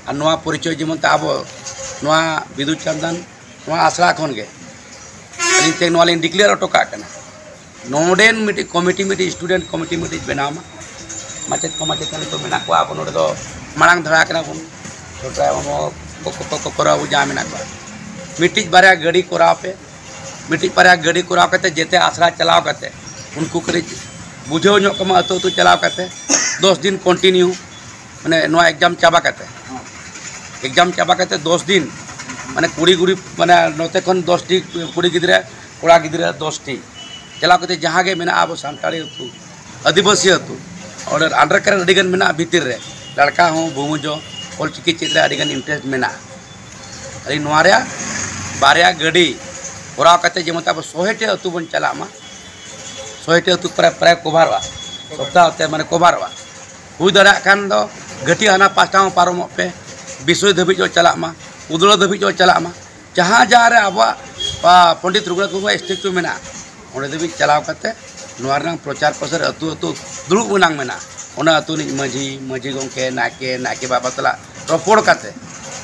ᱟᱨ ᱱᱚᱣᱟ ᱯᱚᱨᱤᱪᱚᱭ ᱡᱮᱢᱚᱱ ᱛᱮ ᱟᱵᱚ ᱱᱚᱣᱟ ᱵᱤᱫᱩ ᱪᱟᱸᱫᱟᱱ ᱱᱚᱣᱟ ᱟᱥᱲᱟ ᱠᱷᱚᱱ ᱜᱮ ᱟᱹᱞᱤᱧ ᱛᱮ ᱱᱚᱣᱟ ᱞᱤᱧ ᱰᱤᱠᱞᱮᱭᱟᱨ ᱦᱚᱴᱚ ᱠᱟᱜ ᱠᱟᱱᱟ, ᱱᱚᱰᱮᱱ ᱢᱤᱫᱴᱤᱡ ᱠᱚᱢᱤᱴᱤ, ᱢᱤᱫᱴᱤᱡ ᱥᱴᱩᱰᱮᱱᱴ ᱠᱚᱢᱤᱴᱤ ᱢᱤᱫᱴᱤᱡ ᱵᱮᱱᱟᱣ ᱢᱟ᱾ ᱢᱟᱪᱮᱫ ᱠᱚ ᱢᱟᱪᱮᱛᱟᱹᱱᱤ ᱠᱚ ᱢᱮᱱᱟᱜ ᱠᱚᱣᱟ, ᱟᱵᱚ ᱱᱚᱰᱮ ᱫᱚ ᱢᱟᱲᱟᱝ ᱫᱷᱟᱨᱟ ᱠᱟᱱᱟ ᱵᱚᱱ᱾ ᱪᱷᱳᱴᱟ ᱠᱚ ᱠᱚ ᱠᱚᱨᱟᱣ ᱡᱟᱦᱟᱸ ᱢᱮᱱᱟᱜ ᱠᱚᱣᱟ, ᱢᱤᱫᱴᱤᱡ ᱵᱟᱨᱭᱟ ᱜᱟᱹᱰᱤ ᱠᱚᱨᱟᱣ ᱯᱮ, ᱢᱤᱫᱴᱤᱡ ᱵᱟᱨᱭᱟ ᱜᱟᱹᱰᱤ ᱠᱚᱨᱟᱣ ᱠᱟᱛᱮ ᱡᱮᱛᱮ ᱟᱥᱲᱟ ᱪᱟᱞᱟᱣ ᱠᱟᱛᱮ ᱩᱱᱠᱩ ᱠᱟᱹᱴᱤᱡ ᱵᱩᱡᱷᱟᱹᱣ ᱧᱚᱜ ᱠᱚᱢᱟ ᱟᱹᱛᱩ ᱟᱹᱛᱩ ᱪᱟᱞᱟᱣ ᱠᱟᱛᱮ ᱫᱚᱥ ᱫᱤᱱ ᱠᱚᱱᱴᱤᱱᱤᱭᱩ, ᱢᱟᱱᱮ ᱱᱚᱣᱟ ᱮᱠᱡᱟᱢ ᱪᱟᱵᱟ ᱠᱟᱛᱮ, ᱮᱠᱡᱟᱢ ᱪᱟᱵᱟ ᱠᱟᱛᱮ ᱫᱚᱥ ᱫᱤᱱ, ᱢᱟᱱᱮ ᱠᱩᱲᱤ ᱠᱩᱲᱤ, ᱢᱟᱱᱮ ᱱᱚᱛᱮ ᱠᱷᱚᱱ ᱫᱚᱥ ᱴᱤ ᱠᱩᱲᱤ ᱜᱤᱫᱽᱨᱟᱹ, ᱠᱚᱲᱟ ᱜᱤᱫᱽᱨᱟᱹ ᱫᱚᱥ ᱴᱤ ᱪᱟᱞᱟᱣ ᱠᱟᱛᱮ ᱡᱟᱦᱟᱸ ᱜᱮ ᱢᱮᱱᱟᱜᱼᱟ ᱟᱵᱚ ᱥᱟᱱᱛᱟᱲᱤ ᱟᱹᱛᱩ, ᱟᱹᱫᱤᱵᱟᱹᱥᱤ ᱟᱹᱛᱩ, ᱚᱸᱰᱮ under current ᱟᱹᱰᱤ ᱜᱟᱱ ᱢᱮᱱᱟᱜᱼᱟ ᱵᱷᱤᱛᱤᱨ ᱨᱮ᱾ ᱞᱟᱲᱠᱟ ᱦᱚᱸ ᱵᱩᱢᱩᱡᱚ ᱚᱞᱪᱤᱠᱤ ᱪᱮᱫ ᱨᱮ ᱟᱹᱰᱤ ᱜᱟᱱ interest ᱢᱮᱱᱟᱜᱼᱟ᱾ ᱟᱹᱞᱤᱧ ᱱᱚᱣᱟ ᱨᱮᱭᱟᱜ ᱵᱟᱨᱭᱟ ᱜᱟᱹᱰᱤ ᱠᱚᱨᱟᱣ ᱠᱟᱛᱮ ᱡᱮᱢᱚᱱ ᱟᱵᱚ ᱥᱚᱦᱮ ᱴᱤ ᱟᱹᱛᱩ ᱵᱚᱱ ᱪᱟᱞᱟᱜ ᱢᱟ, ᱥᱚᱦᱮ ᱴᱤ ᱟᱹᱛᱩ ᱯᱨᱟᱭ ᱯᱨᱟᱭ ᱠᱚᱵᱷᱟᱨᱚᱜᱼᱟ, ᱥᱚᱯᱛᱟᱦᱚ ᱛᱮ ᱢᱟᱱᱮ ᱠᱚᱵᱷᱟᱨᱚᱜᱼᱟ᱾ ᱦᱩᱭ ᱫᱟᱲᱮᱭᱟᱜ ᱠᱷᱟᱱ ᱫᱚ ᱜᱷᱟᱹᱴᱤ ᱦᱟᱱᱟ ᱯᱟᱥᱴᱟ ᱦᱚᱸ ᱯᱟᱨᱚᱢᱚᱜ ᱯᱮ, ᱵᱤᱥᱚᱭ ᱫᱷᱟᱹᱵᱤᱡ ᱦᱚᱸ ᱪᱟᱞᱟᱜ ᱢᱟ, ᱩᱫᱽᱲᱟ ᱫᱷᱟᱹᱵᱤᱡ ᱦᱚᱸ ᱪᱟᱞᱟᱜ ᱢᱟ, ᱡᱟᱦᱟᱸ ᱡᱟᱦᱟᱸ ᱨᱮ ᱟᱵᱚᱣᱟᱜ, ᱟ, ᱯᱚᱱᱰᱤᱛ ᱨᱚᱜᱷᱩᱱᱟᱛᱷ ᱢᱩᱨᱢᱩᱣᱟᱜ statue ᱢᱮᱱᱟᱜᱼᱟ, ᱚᱸᱰᱮ ᱫᱷᱟᱹᱵᱤᱡ ᱪᱟᱞᱟᱣ ᱠᱟᱛᱮ ᱱᱚᱣᱟ ᱨᱮᱱᱟᱜ ᱯᱨᱚᱪᱟᱨ ᱯᱨᱚᱥᱟᱨ ᱟᱹᱛᱩ ᱟᱹᱛᱩ ᱫᱩᱲᱩᱵ ᱨᱮᱱᱟᱜ ᱢᱮᱱᱟᱜᱼᱟ᱾ ᱚᱱᱟ ᱟᱹᱛᱩ ᱨᱤᱱᱤᱡ ᱢᱟᱹᱡᱷᱤ, ᱢᱟᱹᱡᱷᱤ ᱜᱚᱢᱠᱮ, ᱱᱟᱭᱠᱮ, ᱱᱟᱭᱠᱮ ᱵᱟᱵᱟ ᱥᱟᱞᱟᱜ ᱨᱚᱯᱚᱲ ᱠᱟᱛᱮ,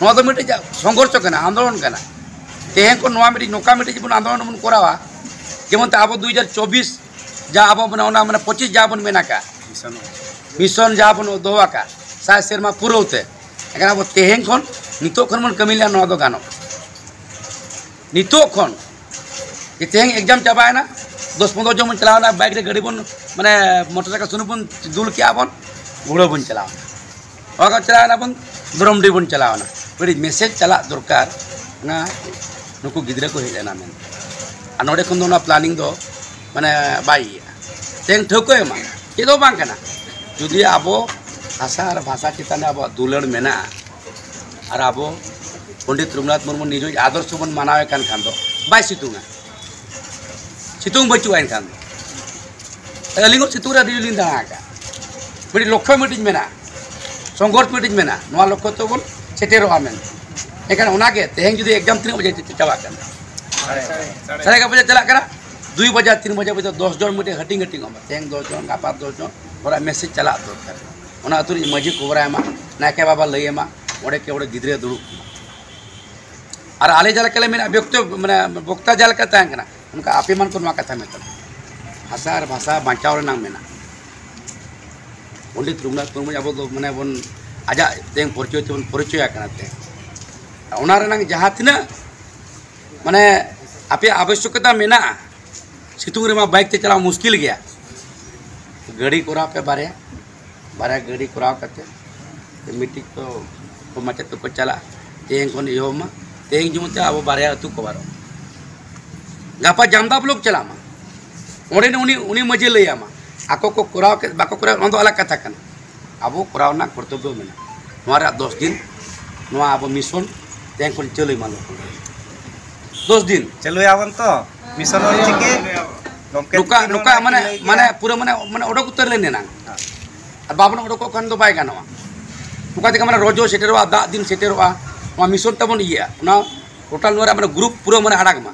ᱱᱚᱣᱟ ᱫᱚ ᱢᱤᱫᱴᱤᱡ ᱥᱚᱝᱜᱷᱚᱨᱥᱚ ᱠᱟᱱᱟ, ᱟᱱᱫᱳᱞᱚᱱ ᱠᱟᱱᱟ᱾ ᱛᱮᱦᱮᱧ ᱠᱷᱚᱱ ᱱᱚᱣᱟ ᱢᱤᱫᱴᱤᱡ, ᱱᱚᱝᱠᱟ ᱢᱤᱫᱴᱤᱡ ᱵᱚᱱ ᱟᱱᱫᱳᱞᱚᱱ ᱵᱚᱱ ᱠᱚᱨᱟᱣᱟ, ᱡᱮᱢᱚᱱ ᱛᱮ ᱟᱵᱚ ᱫᱩ ᱦᱟᱡᱟᱨ ᱪᱚᱵᱵᱤᱥ ᱡᱟ ᱟᱵᱚ ᱢᱟᱱᱮ ᱚᱱᱟ ᱢᱟᱱᱮ ᱯᱚᱸᱪᱤᱥ ᱡᱟ ᱵᱚᱱ ᱢᱮᱱ ᱟᱠᱟᱫ, ᱢᱤᱥᱚᱱ ᱡᱟ ᱵᱚᱱ ᱫᱚᱦᱚ ᱟᱠᱟᱫ ᱥᱟᱭ ᱥᱮᱨᱢᱟ ᱯᱩᱨᱟᱹᱣ ᱛᱮ, ᱮᱱᱠᱷᱟᱱ ᱟᱵᱚ ᱛᱮᱦᱮᱧ ᱠᱷᱚᱱ, ᱱᱤᱛᱚᱜ ᱠᱷᱚᱱ ᱵᱚᱱ ᱠᱟᱹᱢᱤ ᱞᱮᱠᱷᱟᱱ ᱱᱚᱣᱟ ᱫᱚ ᱜᱟᱱᱚᱜᱼᱟ᱾ ᱱᱤᱛᱚᱜ ᱠᱷᱚᱱ ᱡᱮ ᱛᱮᱦᱮᱧ ᱮᱠᱡᱟᱢ ᱪᱟᱵᱟᱭᱮᱱᱟ, ᱫᱚᱥ ᱯᱚᱱᱨᱚ ᱡᱚᱱ ᱵᱚᱱ ᱪᱟᱞᱟᱣᱮᱱᱟ, ᱵᱟᱭᱤᱠ ᱨᱮ ᱜᱟᱹᱰᱤ ᱵᱚᱱ, ᱢᱟᱱᱮ ᱢᱚᱴᱚᱨ ᱥᱟᱭᱠᱮᱞ ᱥᱩᱱᱩᱢ ᱵᱚᱱ ᱫᱩᱞ ᱠᱮᱜᱼᱟ ᱵᱚᱱ, ᱜᱷᱩᱲᱟᱹ ᱵᱚᱱ ᱪᱟᱞᱟᱣᱮᱱᱟ, ᱚᱠᱟ ᱪᱟᱞᱟᱣᱮᱱᱟ ᱵᱚᱱ, ᱫᱷᱚᱨᱚᱢᱰᱤ ᱵᱚᱱ ᱪᱟᱞᱟᱣᱮᱱᱟ᱾ ᱢᱤᱫᱴᱤᱡ ᱢᱮᱥᱮᱡᱽ ᱪᱟᱞᱟᱜ ᱫᱚᱨᱠᱟᱨ, ᱚᱱᱟ ᱱᱩᱠᱩ ᱜᱤᱫᱽᱨᱟᱹ ᱠᱚ ᱦᱮᱡ ᱞᱮᱱᱟ ᱢᱮᱱᱛᱮ᱾ ᱟᱨ ᱱᱚᱰᱮ ᱠᱷᱚᱱ ᱫᱚ ᱚᱱᱟ ᱯᱞᱟᱱᱤᱝ ᱫᱚ ᱢᱟᱱᱮ ᱵᱟᱭ ᱤᱭᱟᱹᱜᱼᱟ᱾ ᱛᱮᱦᱮᱧ ᱴᱷᱟᱹᱣᱠᱟᱹᱭ ᱮᱢᱟ, ᱪᱮᱫ ᱦᱚᱸ ᱵᱟᱝ ᱠᱟᱱᱟ᱾ ᱡᱩᱫᱤ ᱟᱵᱚ ᱵᱷᱟᱥᱟ ᱟᱨ ᱵᱷᱟᱥᱟ ᱪᱮᱛᱟᱱ ᱨᱮ ᱟᱵᱚᱣᱟᱜ ᱫᱩᱞᱟᱹᱲ ᱢᱮᱱᱟᱜᱼᱟ, ᱟᱨ ᱟᱵᱚ ᱯᱚᱱᱰᱤᱛ ᱨᱚᱜᱷᱩᱱᱟᱛᱷ ᱢᱩᱨᱢᱩ ᱱᱤᱡᱚ ᱟᱫᱚᱨᱥᱚ ᱵᱚᱱ ᱢᱟᱱᱟᱣᱮ ᱠᱟᱱ ᱠᱷᱟᱱ ᱫᱚ ᱵᱟᱭ ᱥᱤᱛᱩᱝᱟ᱾ ᱥᱤᱛᱩᱝ ᱵᱟᱹᱪᱩᱜᱼᱟ ᱮᱱᱠᱷᱟᱱ ᱫᱚ᱾ ᱟᱹᱞᱤᱧ ᱦᱚᱸ ᱥᱤᱛᱩᱝ ᱨᱮ ᱟᱹᱰᱤ ᱡᱳᱨ ᱞᱤᱧ ᱫᱟᱬᱟ ᱟᱠᱟᱫᱼᱟ᱾ ᱢᱤᱫᱴᱤᱡ ᱞᱚᱠᱠᱷᱚ ᱢᱤᱫᱴᱤᱡ ᱢᱮᱱᱟᱜᱼᱟ, ᱥᱚᱝᱜᱷᱚᱨᱥ ᱢᱤᱫᱴᱤᱡ ᱢᱮᱱᱟᱜᱼᱟ, ᱱᱚᱣᱟ ᱞᱚᱠᱠᱷᱚ ᱛᱮᱵᱚᱱ ᱥᱮᱴᱮᱨᱚᱜᱼᱟ ᱢᱮᱱᱛᱮ᱾ ᱮᱱᱠᱷᱟᱱ ᱚᱱᱟᱜᱮ ᱛᱮᱦᱮᱧ ᱡᱩᱫᱤ ᱮᱠᱡᱟᱢ ᱛᱤᱱᱟᱹᱜ ᱵᱟᱡᱮ ᱪᱟᱵᱟᱜ ᱠᱟᱱᱟ? ᱥᱟᱲᱮ ᱮᱜᱟᱨᱚ ᱵᱟᱡᱮ ᱪᱟᱞᱟᱜ ᱠᱟᱱᱟ, ᱫᱩᱭ ᱵᱟᱡᱟ ᱛᱤᱱ ᱵᱟᱡᱟ ᱵᱟᱡᱮ ᱫᱚᱥ ᱡᱚᱱ ᱢᱤᱫᱴᱮᱡ ᱦᱟᱹᱴᱤᱧ ᱦᱟᱹᱴᱤᱧᱚᱜ ᱢᱟ, ᱛᱮᱦᱮᱧ ᱫᱚᱥ ᱡᱚᱱ, ᱜᱟᱯᱟ ᱫᱚᱥ ᱡᱚᱱ, ᱚᱱᱟ ᱢᱮᱥᱮᱡᱽ ᱪᱟᱞᱟᱜ ᱫᱚᱨᱠᱟᱨ᱾ ᱚᱱᱟ ᱟᱹᱛᱩ ᱨᱤᱱᱤᱡ ᱢᱟᱹᱡᱷᱤ ᱠᱷᱚᱵᱚᱨᱟᱭ ᱢᱟ, ᱱᱟᱭᱠᱮ ᱵᱟᱵᱟ ᱞᱟᱹᱭ ᱟᱢᱟ, ᱚᱸᱰᱮ ᱠᱮ ᱚᱸᱰᱮ ᱜᱤᱫᱽᱨᱟᱹ ᱫᱩᱲᱩᱵ ᱠᱚᱢᱟ᱾ ᱟᱨ ᱟᱞᱮ ᱡᱟᱦᱟᱸ ᱞᱮᱠᱟ ᱞᱮ ᱢᱮᱱᱟ, ᱵᱚᱠᱛᱚ ᱢᱟᱱᱮ ᱵᱚᱠᱛᱟ ᱡᱟᱦᱟᱸ ᱞᱮᱠᱟ ᱛᱟᱦᱮᱸ ᱠᱟᱱᱟ, ᱚᱱᱠᱟ ᱟᱯᱮ ᱢᱟᱱ ᱠᱚ ᱱᱚᱣᱟ ᱠᱟᱛᱷᱟ ᱢᱮᱛᱟᱢᱟ, ᱵᱷᱟᱥᱟ ᱟᱨ ᱵᱷᱟᱥᱟ ᱵᱟᱧᱪᱟᱣ ᱨᱮᱱᱟᱜ ᱢᱮᱱᱟᱜᱼᱟ᱾ ᱯᱚᱱᱰᱤᱛ ᱨᱚᱜᱷᱩᱱᱟᱛᱷ ᱢᱩᱨᱢᱩ ᱟᱵᱚ ᱫᱚ ᱢᱟᱱᱮ ᱵᱚᱱ ᱟᱡᱟᱜ ᱛᱮᱦᱮᱧ ᱯᱚᱨᱤᱪᱚᱭ ᱛᱮᱵᱚᱱ ᱯᱚᱨᱤᱪᱚᱭ ᱟᱠᱟᱱᱟ ᱛᱮ᱾ ᱚᱱᱟ ᱨᱮᱱᱟᱜ ᱡᱟᱦᱟᱸ ᱛᱤᱱᱟᱹᱜ ᱢᱟᱱᱮ ᱟᱯᱮᱭᱟᱜ ᱟᱵᱚᱥᱭᱚᱠᱚᱛᱟ ᱢᱮᱱᱟᱜᱼᱟ, ᱥᱤᱛᱩᱝ ᱨᱮᱢᱟ ᱵᱟᱭᱤᱠ ᱛᱮ ᱪᱟᱞᱟᱣ ᱢᱩᱥᱠᱤᱞ ᱜᱮᱭᱟ, ᱜᱟᱹᱰᱤ ᱠᱚᱨᱟᱣ ᱯᱮ ᱵᱟᱨᱭᱟ, ᱵᱟᱨᱭᱟ ᱜᱟᱹᱰᱤ ᱠᱚᱨᱟᱣ ᱠᱟᱛᱮ ᱢᱤᱫᱴᱤᱡ ᱠᱚ ᱢᱟᱪᱮᱫ ᱠᱚᱠᱚ ᱪᱟᱞᱟᱜᱼᱟ, ᱛᱮᱦᱮᱧ ᱠᱷᱚᱱ ᱮᱦᱚᱵ ᱢᱟ, ᱛᱮᱦᱮᱧ ᱡᱮᱢᱚᱱ ᱛᱮ ᱟᱵᱚ ᱵᱟᱨᱭᱟ ᱟᱹᱛᱩ ᱠᱚᱵᱷᱟᱨᱚᱜ ᱢᱟ, ᱜᱟᱯᱟ ᱡᱟᱢᱫᱟ ᱵᱞᱚᱠ ᱪᱟᱞᱟᱜ ᱢᱟ, ᱚᱸᱰᱮ ᱩᱱᱤ ᱩᱱᱤ ᱢᱟᱹᱡᱷᱤ ᱞᱟᱹᱭ ᱟᱢᱟ, ᱟᱠᱚ ᱠᱚ ᱠᱚᱨᱟᱣ ᱠᱮᱫ ᱵᱟᱠᱚ ᱠᱚᱨᱟᱣ ᱚᱱᱟ ᱫᱚ ᱟᱞᱟᱜᱽ ᱠᱟᱛᱷᱟ ᱠᱟᱱᱟ᱾ ᱟᱵᱚ ᱠᱚᱨᱟᱣ ᱨᱮᱱᱟᱜ ᱠᱚᱨᱛᱚᱵᱵᱚ ᱢᱮᱱᱟᱜᱼᱟ᱾ ᱱᱚᱣᱟ ᱨᱮᱭᱟᱜ ᱫᱚᱥ ᱫᱤᱱ, ᱱᱚᱣᱟ ᱟᱵᱚ ᱢᱤᱥᱚᱱ ᱛᱮᱦᱮᱧ ᱠᱷᱚᱱ ᱪᱟᱹᱞᱩᱭ ᱢᱟ ᱞᱚᱜᱚᱱ᱾ ᱫᱚᱥ ᱫᱤᱱ᱾ ᱪᱟᱹᱞᱩᱭᱟᱵᱚᱱ ᱛᱚ ᱢᱤᱥᱚᱱ ᱚᱞ ᱪᱤᱠᱤ᱾ ᱜᱚᱢᱠᱮ ᱱᱚᱝᱠᱟ ᱛᱤᱠᱤᱱ ᱱᱚᱝᱠᱟ ᱦᱚᱸ ᱢᱟᱱᱮ ᱞᱟᱹᱭ ᱠᱮᱜᱼᱟ᱾ ᱢᱟᱱᱮ ᱯᱩᱨᱟᱹ ᱢᱟᱱᱮ ᱢᱟᱱᱮ ᱚᱰᱚᱠ ᱩᱛᱟᱹᱨ ᱞᱮᱱ ᱮᱱᱟᱝ᱾ ᱦᱮᱸ᱾ ᱟᱨ ᱵᱟᱵᱚᱱ ᱚᱰᱚᱠᱚᱜ ᱠᱷᱟᱱ ᱫᱚ ᱵᱟᱭ ᱜᱟᱱᱚᱜᱼᱟ᱾ ᱚᱱᱠᱟ ᱛᱮᱜᱮ ᱢᱟᱱᱮ ᱨᱚᱡᱚ ᱥᱮᱴᱮᱨᱚᱜᱼᱟ, ᱫᱟᱜ ᱫᱤᱱ ᱥᱮᱴᱮᱨᱚᱜᱼᱟ, ᱱᱚᱣᱟ ᱢᱤᱥᱚᱱ ᱛᱟᱵᱚᱱ ᱤᱭᱟᱹᱜᱼᱟ᱾ ᱚᱱᱟ ᱴᱳᱴᱟᱞ ᱱᱚᱣᱟ ᱨᱮᱭᱟᱜ ᱢᱟᱱᱮ ᱜᱨᱩᱯ ᱯᱩᱨᱟᱹ ᱢᱟᱱᱮ ᱟᱲᱟᱜᱽ ᱢᱟ,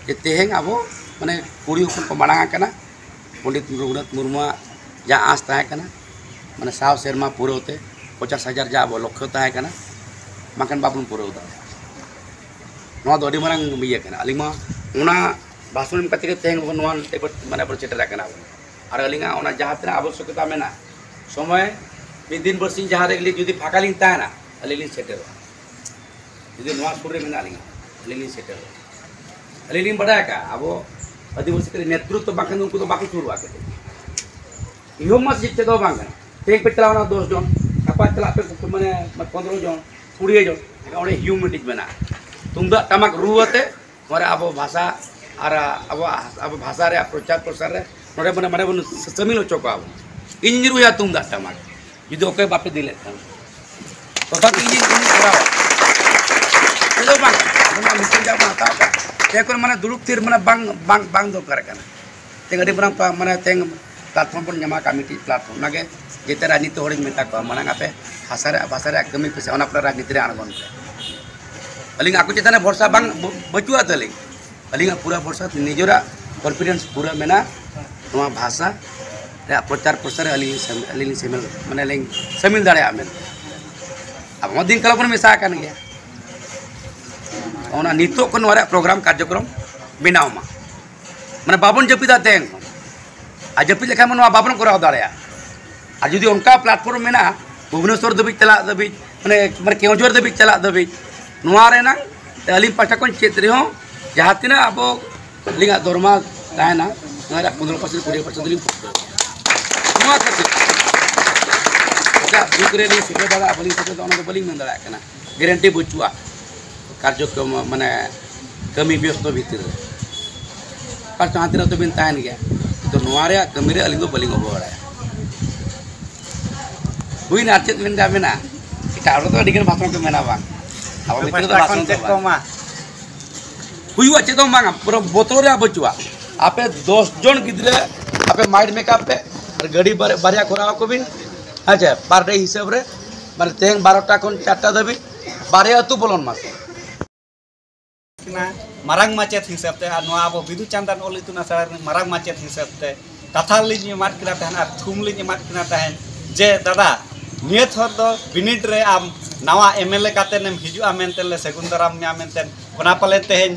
ᱡᱮ ᱛᱮᱦᱮᱧ ᱟᱵᱚ ᱢᱟᱱᱮ ᱠᱩᱲᱤ ᱦᱚᱯᱚᱱ ᱠᱚ ᱢᱟᱲᱟᱝ ᱟᱠᱟᱱᱟ᱾ ᱯᱚᱱᱰᱤᱛ ᱨᱚᱜᱷᱩᱱᱟᱛᱷ ᱢᱩᱨᱢᱩᱣᱟᱜ ᱡᱟᱦᱟᱸ ᱟᱸᱥ ᱛᱟᱦᱮᱸ ᱠᱟᱱᱟ, ᱢᱟᱱᱮ ᱥᱟᱣ ᱥᱮᱨᱢᱟ ᱯᱩᱨᱟᱹᱣ ᱛᱮ ᱯᱚᱪᱟᱥ ᱦᱟᱡᱟᱨ ᱡᱟᱦᱟᱸ ᱟᱵᱚ ᱞᱚᱠᱠᱷᱚ ᱛᱟᱦᱮᱸ ᱠᱟᱱᱟ, ᱵᱟᱝᱠᱷᱟᱱ ᱵᱟᱵᱚᱱ ᱯᱩᱨᱟᱹᱣ ᱫᱟᱲᱮᱭᱟᱜᱼᱟ᱾ ᱱᱚᱣᱟ ᱫᱚ ᱟᱹᱰᱤ ᱢᱟᱨᱟᱝ ᱤᱭᱟᱹ ᱠᱟᱱᱟ᱾ ᱟᱹᱞᱤᱧ ᱢᱟ ᱚᱱᱟ ᱵᱷᱟᱥᱚᱱ ᱮᱢ ᱠᱟᱛᱮ ᱜᱮ ᱛᱮᱦᱮᱧ ᱱᱚᱣᱟ ᱢᱟᱱᱮ ᱵᱚᱱ ᱥᱮᱴᱮᱨ ᱟᱠᱟᱱᱟ ᱵᱚᱱ᱾ ᱟᱨ ᱟᱹᱞᱤᱧᱟᱜ ᱚᱱᱟ ᱡᱟᱦᱟᱸ ᱛᱤᱱᱟᱹᱜ ᱟᱵᱚᱥᱭᱚᱠᱚᱛᱟ ᱢᱮᱱᱟᱜᱼᱟ, ᱥᱚᱢᱚᱭ ᱢᱤᱫ ᱫᱤᱱ ᱵᱟᱨᱥᱤᱧ ᱡᱟᱦᱟᱸ ᱨᱮᱜᱮ ᱡᱩᱫᱤ ᱯᱷᱟᱸᱠᱟ ᱞᱤᱧ ᱛᱟᱦᱮᱱᱟ, ᱟᱹᱞᱤᱧ ᱞᱤᱧ ᱥᱮᱴᱮᱨᱚᱜᱼᱟ᱾ ᱡᱩᱫᱤ ᱱᱚᱣᱟ ᱥᱩᱨ ᱨᱮ ᱢᱮᱱᱟᱜ ᱞᱤᱧᱟ, ᱟᱹᱞᱤᱧ ᱞᱤᱧ ᱥᱮᱴᱮᱨᱚᱜᱼᱟ᱾ ᱟᱹᱞᱤᱧ ᱞᱤᱧ ᱵᱟᱰᱟᱭ ᱟᱠᱟᱫᱼᱟ, ᱟᱵᱚ ᱟᱹᱫᱤᱵᱟᱹᱥᱤ ᱠᱚ ᱱᱮᱛᱨᱤᱛᱵ ᱵᱟᱝᱠᱷᱟᱱ ᱫᱚ ᱩᱱᱠᱩ ᱫᱚ ᱵᱟᱠᱚ ᱥᱩᱨᱩᱜᱼᱟ᱾ ᱤᱦᱳ ᱢᱟᱥ ᱪᱮᱫ ᱫᱚ ᱵᱟᱝ ᱠᱟᱱᱟ᱾ ᱛᱮᱦᱮᱧ ᱯᱮ ᱪᱟᱞᱟᱣᱱᱟ ᱫᱚᱥ ᱡᱚᱱ, ᱜᱟᱯᱟ ᱪᱟᱞᱟᱜ ᱯᱮ ᱢᱟᱱᱮ ᱯᱚᱱᱫᱽᱨᱚ ᱡᱚᱱ, ᱠᱩᱲᱤ ᱡᱚᱱ, ᱮᱱᱠᱷᱟᱱ ᱚᱸᱰᱮ ᱦᱤᱭᱩᱢᱮᱱᱤᱴᱤ ᱢᱮᱱᱟᱜᱼᱟ᱾ ᱛᱩᱢᱫᱟᱜ ᱴᱟᱢᱟᱠ ᱨᱩ ᱟᱛᱮ ᱱᱚᱰᱮ ᱟᱵᱚ ᱵᱷᱟᱥᱟ ᱟᱨ ᱟᱵᱚᱣᱟᱜ ᱟᱵᱚ ᱵᱷᱟᱥᱟ ᱨᱮᱭᱟᱜ ᱯᱨᱚᱪᱟᱨ ᱯᱨᱚᱥᱟᱨ ᱨᱮ ᱱᱚᱰᱮ ᱢᱟᱱᱮ ᱢᱟᱱᱮ ᱵᱚᱱ ᱥᱟᱹᱢᱤᱞ ᱦᱚᱪᱚ ᱠᱚᱣᱟ ᱵᱚᱱ᱾ ᱤᱧ ᱨᱩᱭᱟ ᱛᱩᱢᱫᱟᱜ ᱴᱟᱢᱟᱠ, ᱡᱩᱫᱤ ᱚᱠᱚᱭ ᱵᱟᱯᱮ ᱤᱫᱤ ᱞᱮᱫ ᱠᱷᱟᱱ᱾ ᱛᱚᱛᱷᱟᱯᱤ ᱤᱧᱤᱧ ᱤᱧᱤᱧ ᱠᱚᱨᱟᱣᱟ᱾ ᱪᱮᱫ ᱦᱚᱸ ᱵᱟᱝ, ᱟᱵᱚ ᱱᱚᱣᱟ ᱢᱤᱥᱚᱱ ᱡᱟᱦᱟᱸ ᱵᱚᱱ ᱦᱟᱛᱟᱣ ᱠᱟᱜ, ᱛᱮᱦᱮᱧ ᱠᱷᱚᱱ ᱢᱟᱱᱮ ᱫᱩᱲᱩᱵ ᱛᱷᱤᱨ ᱢᱟᱱᱮ ᱵᱟᱝ, ᱵᱟᱝ, ᱵᱟᱝ ᱫᱚᱨᱠᱟᱨ ᱠᱟᱱᱟ᱾ ᱛᱮᱦᱮᱧ ᱟᱹᱰᱤ ᱢᱟᱨᱟᱝ ᱯᱟ-, ᱢᱟᱱᱮ ᱛᱮᱦᱮᱧ ᱯᱞᱟᱴᱯᱷᱚᱨᱢ ᱵᱚᱱ ᱧᱟᱢᱟ ᱠᱟᱜ ᱢᱤᱫᱴᱤᱡ ᱯᱞᱟᱴᱯᱷᱚᱨᱢ, ᱚᱱᱟᱜᱮ ᱡᱮᱛᱮ ᱨᱟᱡᱽᱱᱤᱛᱤ ᱦᱚᱲᱤᱧ ᱢᱮᱛᱟ ᱠᱚᱣᱟ, ᱢᱟᱲᱟᱝ ᱟᱯᱮ ᱵᱷᱟᱥᱟ ᱨᱮᱭᱟᱜ, ᱵᱷᱟᱥᱟ ᱨᱮᱭᱟᱜ ᱠᱟᱹᱢᱤ ᱯᱮᱥᱮ, ᱚᱱᱟ ᱯᱚᱨᱮ ᱨᱟᱡᱽᱱᱤᱛᱤ ᱨᱮ ᱟᱬᱜᱚᱱ ᱯᱮ᱾ ᱟᱹᱞᱤᱧ ᱟᱠᱚ ᱪᱮᱛᱟᱱ ᱨᱮ ᱵᱷᱚᱨᱥᱟ ᱵᱟᱝ, ᱵᱟᱹ-, ᱵᱟᱹᱪᱩᱜᱼᱟ ᱛᱟᱹᱞᱤᱧ᱾ ᱟᱹᱞᱤᱧᱟᱜ ᱯᱩᱨᱟᱹ ᱵᱷᱚᱨᱥᱟ ᱱᱤᱡᱮᱨᱟᱜ ᱠᱚᱱᱯᱷᱤᱰᱮᱱᱥ ᱯᱩᱨᱟᱹ ᱢᱮᱱᱟᱜᱼᱟ᱾ ᱱᱚᱣᱟ ᱵᱷᱟᱥᱟ ᱨᱮᱭᱟᱜ ᱯᱨᱚᱪᱟᱨ ᱯᱨᱚᱥᱟᱨ ᱨᱮ ᱟᱹᱞᱤᱧ ᱞᱤᱧ ᱥᱮᱢ-, ᱟᱹᱞᱤᱧ ᱞᱤᱧ ᱥᱮᱢᱮᱞ, ᱢᱟᱱᱮ ᱞᱤᱧ ᱥᱟᱹᱢᱤᱞ ᱫᱟᱲᱮᱭᱟᱜᱼᱟ ᱢᱮᱱᱛᱮ᱾ ᱟᱵᱚ ᱢᱟ ᱫᱤᱱ ᱠᱟᱞᱚᱢ ᱵᱚᱱ ᱢᱮᱥᱟ ᱟᱠᱟᱱ ᱜᱮᱭᱟ᱾ ᱚᱱᱟ ᱱᱤᱛᱚᱜ ᱠᱷᱚᱱ ᱱᱚᱣᱟ ᱨᱮᱭᱟᱜ ᱯᱨᱳᱜᱨᱟᱢ ᱠᱟᱨᱡᱚᱠᱨᱚᱢ ᱵᱮᱱᱟᱣ ᱢᱟ, ᱢᱟᱱᱮ ᱵᱟᱵᱚᱱ ᱡᱟᱹᱯᱤᱫᱟ ᱛᱮᱦᱮᱧ ᱠᱷᱚᱱ᱾ ᱟᱨ ᱡᱟᱹᱯᱤᱫ ᱞᱮᱠᱷᱟᱱ ᱢᱟ ᱱᱚᱣᱟ ᱵᱟᱵᱚᱱ ᱠᱚᱨᱟᱣ ᱫᱟᱲᱮᱭᱟᱜᱼᱟ᱾ ᱟᱨ ᱡᱩᱫᱤ ᱚᱱᱠᱟ ᱯᱞᱟᱴᱯᱷᱚᱨᱢ ᱢᱮᱱᱟᱜᱼᱟ, ᱵᱷᱩᱵᱽᱱᱮᱥᱚᱨ ᱫᱷᱟᱹᱵᱤᱡ ᱪᱟᱞᱟᱜ ᱫᱷᱟᱹᱵᱤᱡ, ᱢᱟᱱᱮ ᱢᱟᱱᱮ ᱠᱮᱣᱚᱱᱡᱷᱚᱨ ᱫᱷᱟᱹᱵᱤᱡ ᱪᱟᱞᱟᱜ ᱫᱷᱟᱹᱵᱤᱡ, ᱱᱚᱣᱟ ᱨᱮᱱᱟᱜ ᱟᱹᱞᱤᱧ ᱯᱟᱦᱴᱟ ᱠᱷᱚᱱ ᱪᱮᱫ ᱨᱮᱦᱚᱸ ᱡᱟᱦᱟᱸ ᱛᱤᱱᱟᱹᱜ ᱟᱵᱚ ᱟᱹᱞᱤᱧᱟᱜ ᱫᱚᱨᱢᱟ ᱛᱟᱦᱮᱱᱟ, ᱚᱱᱟ ᱨᱮᱭᱟᱜ ᱯᱚᱱᱨᱚ ᱯᱟᱨᱥᱮᱱᱴ ᱠᱩᱲᱤ ᱯᱟᱨᱥᱮᱱᱴ ᱫᱚᱞᱤᱧ ᱯᱩᱨᱟᱹᱣᱟ᱾ ᱱᱚᱣᱟ ᱠᱷᱟᱹᱛᱤᱨ ᱮᱴᱟᱜ ᱫᱩᱠ ᱨᱮ ᱞᱤᱧ ᱥᱮᱴᱮᱨ ᱫᱟᱲᱮᱭᱟᱜᱼᱟ, ᱵᱟᱹᱞᱤᱧ ᱥᱮᱴᱮᱨ ᱫᱟᱲᱮᱭᱟᱜᱼᱟ, ᱚᱱᱟ ᱫᱚ ᱵᱟᱹᱞᱤᱧ ᱢᱮᱱ ᱫᱟᱲᱮᱭᱟᱜ ᱠᱟᱱᱟ, ᱜᱮᱨᱮᱱᱴᱤ ᱵᱟᱹᱪᱩᱜᱼᱟ᱾ ᱠᱟᱨᱡᱚᱠᱨᱚᱢ ᱢᱟᱱᱮ ᱠᱟᱹᱢᱤ ᱵᱮᱥᱛᱚ ᱵᱷᱤᱛᱤᱨ ᱨᱮ ᱟᱨ ᱡᱟᱦᱟᱸ ᱛᱤᱱᱟᱹᱜ ᱫᱚᱵᱤᱱ ᱛᱟᱦᱮᱱ ᱜᱮᱭᱟ, ᱛᱚ ᱱᱚᱣᱟ ᱨᱮᱭᱟᱜ ᱠᱟᱹᱢᱤ ᱨᱮ ᱟᱹᱞᱤᱧ ᱫᱚ ᱵᱟᱹᱞᱤᱧ ᱚᱵᱚᱦᱮᱲᱟᱭᱟ᱾ ᱦᱩᱭᱱᱟ, ᱟᱨ ᱪᱮᱫ ᱢᱮᱱ ᱢᱮᱱᱟᱜᱼᱟ? ᱮᱴᱟᱜ ᱦᱚᱲ ᱫᱚ ᱟᱹᱰᱤ ᱜᱟᱱ ᱵᱷᱟᱥᱚᱱ ᱠᱚ ᱢᱮᱱᱟ ᱵᱟᱝ, ᱟᱵᱚ ᱵᱷᱤᱛᱤᱨ ᱨᱮᱫᱚ ᱵᱷᱟᱥᱚᱱ ᱫᱚ ᱵᱟᱝ ᱦᱩᱭᱩᱜᱼᱟ, ᱪᱮᱫ ᱦᱚᱸ ᱵᱟᱝᱟ, ᱯᱩᱨᱟᱹ ᱵᱚᱛᱚᱨ ᱨᱮᱭᱟᱜ ᱵᱟᱹᱪᱩᱜᱼᱟ᱾ ᱟᱯᱮ ᱫᱚᱥ ᱡᱚᱱ ᱜᱤᱫᱽᱨᱟᱹ ᱟᱯᱮ ᱢᱟᱭᱤᱱᱰ ᱢᱮᱠᱟᱯ ᱯᱮ, ᱟᱨ ᱜᱟᱹᱰᱤ ᱵᱟᱨ- ᱵᱟᱨᱭᱟ ᱠᱚᱨᱟᱣ ᱟᱠᱚ ᱵᱤᱱ, ᱦᱮᱸ ᱪᱮ, ᱯᱟᱨ ᱰᱮ ᱦᱤᱥᱟᱹᱵ ᱨᱮ, ᱢᱟᱱᱮ ᱛᱮᱦᱮᱧ ᱵᱟᱨᱚᱴᱟ ᱠᱷᱚᱱ ᱪᱟᱨᱴᱟ ᱫᱷᱟᱹᱵᱤᱡ ᱵᱟᱨᱭᱟ ᱟᱹᱛᱩ ᱵᱚᱞᱚᱱ ᱢᱟ᱾ ᱠᱟᱱᱟ ᱢᱟᱨᱟᱝ ᱢᱟᱪᱮᱫ ᱦᱤᱥᱟᱹᱵ ᱛᱮ, ᱟᱨ ᱱᱚᱣᱟ ᱟᱵᱚ ᱵᱤᱫᱩ ᱪᱟᱸᱫᱟᱱ ᱚᱞ ᱤᱛᱩᱱ ᱟᱥᱲᱟ ᱨᱮᱱ ᱢᱟᱨᱟᱝ ᱢᱟᱪᱮᱫ ᱦᱤᱥᱟᱹᱵ ᱛᱮ ᱠᱟᱛᱷᱟ ᱞᱤᱧ ᱮᱢᱟᱫ ᱠᱤᱱᱟ ᱛᱟᱦᱮᱸᱱ ᱟᱨ ᱛᱷᱩᱢ ᱞᱤᱧ ᱮᱢᱟᱫ ᱠᱤᱱᱟ ᱛᱟᱦᱮᱸᱱ ᱡᱮ, "ᱫᱟᱫᱟ, ᱱᱤᱭᱟᱹ ᱛᱷᱚᱨ ᱫᱚ ᱵᱤᱱᱤᱰ ᱨᱮ ᱟᱢ ᱱᱟᱣᱟ ᱮᱢ ᱮᱞ ᱮ ᱠᱟᱛᱮᱱ ᱮᱢ ᱦᱤᱡᱩᱜᱼᱟ ᱢᱮᱱᱛᱮ ᱞᱮ ᱥᱟᱹᱜᱩᱱ ᱫᱟᱨᱟᱢ ᱢᱮᱭᱟ" ᱢᱮᱱᱛᱮ᱾ ᱚᱱᱟ ᱯᱟᱞᱮ ᱛᱮᱦᱮᱧ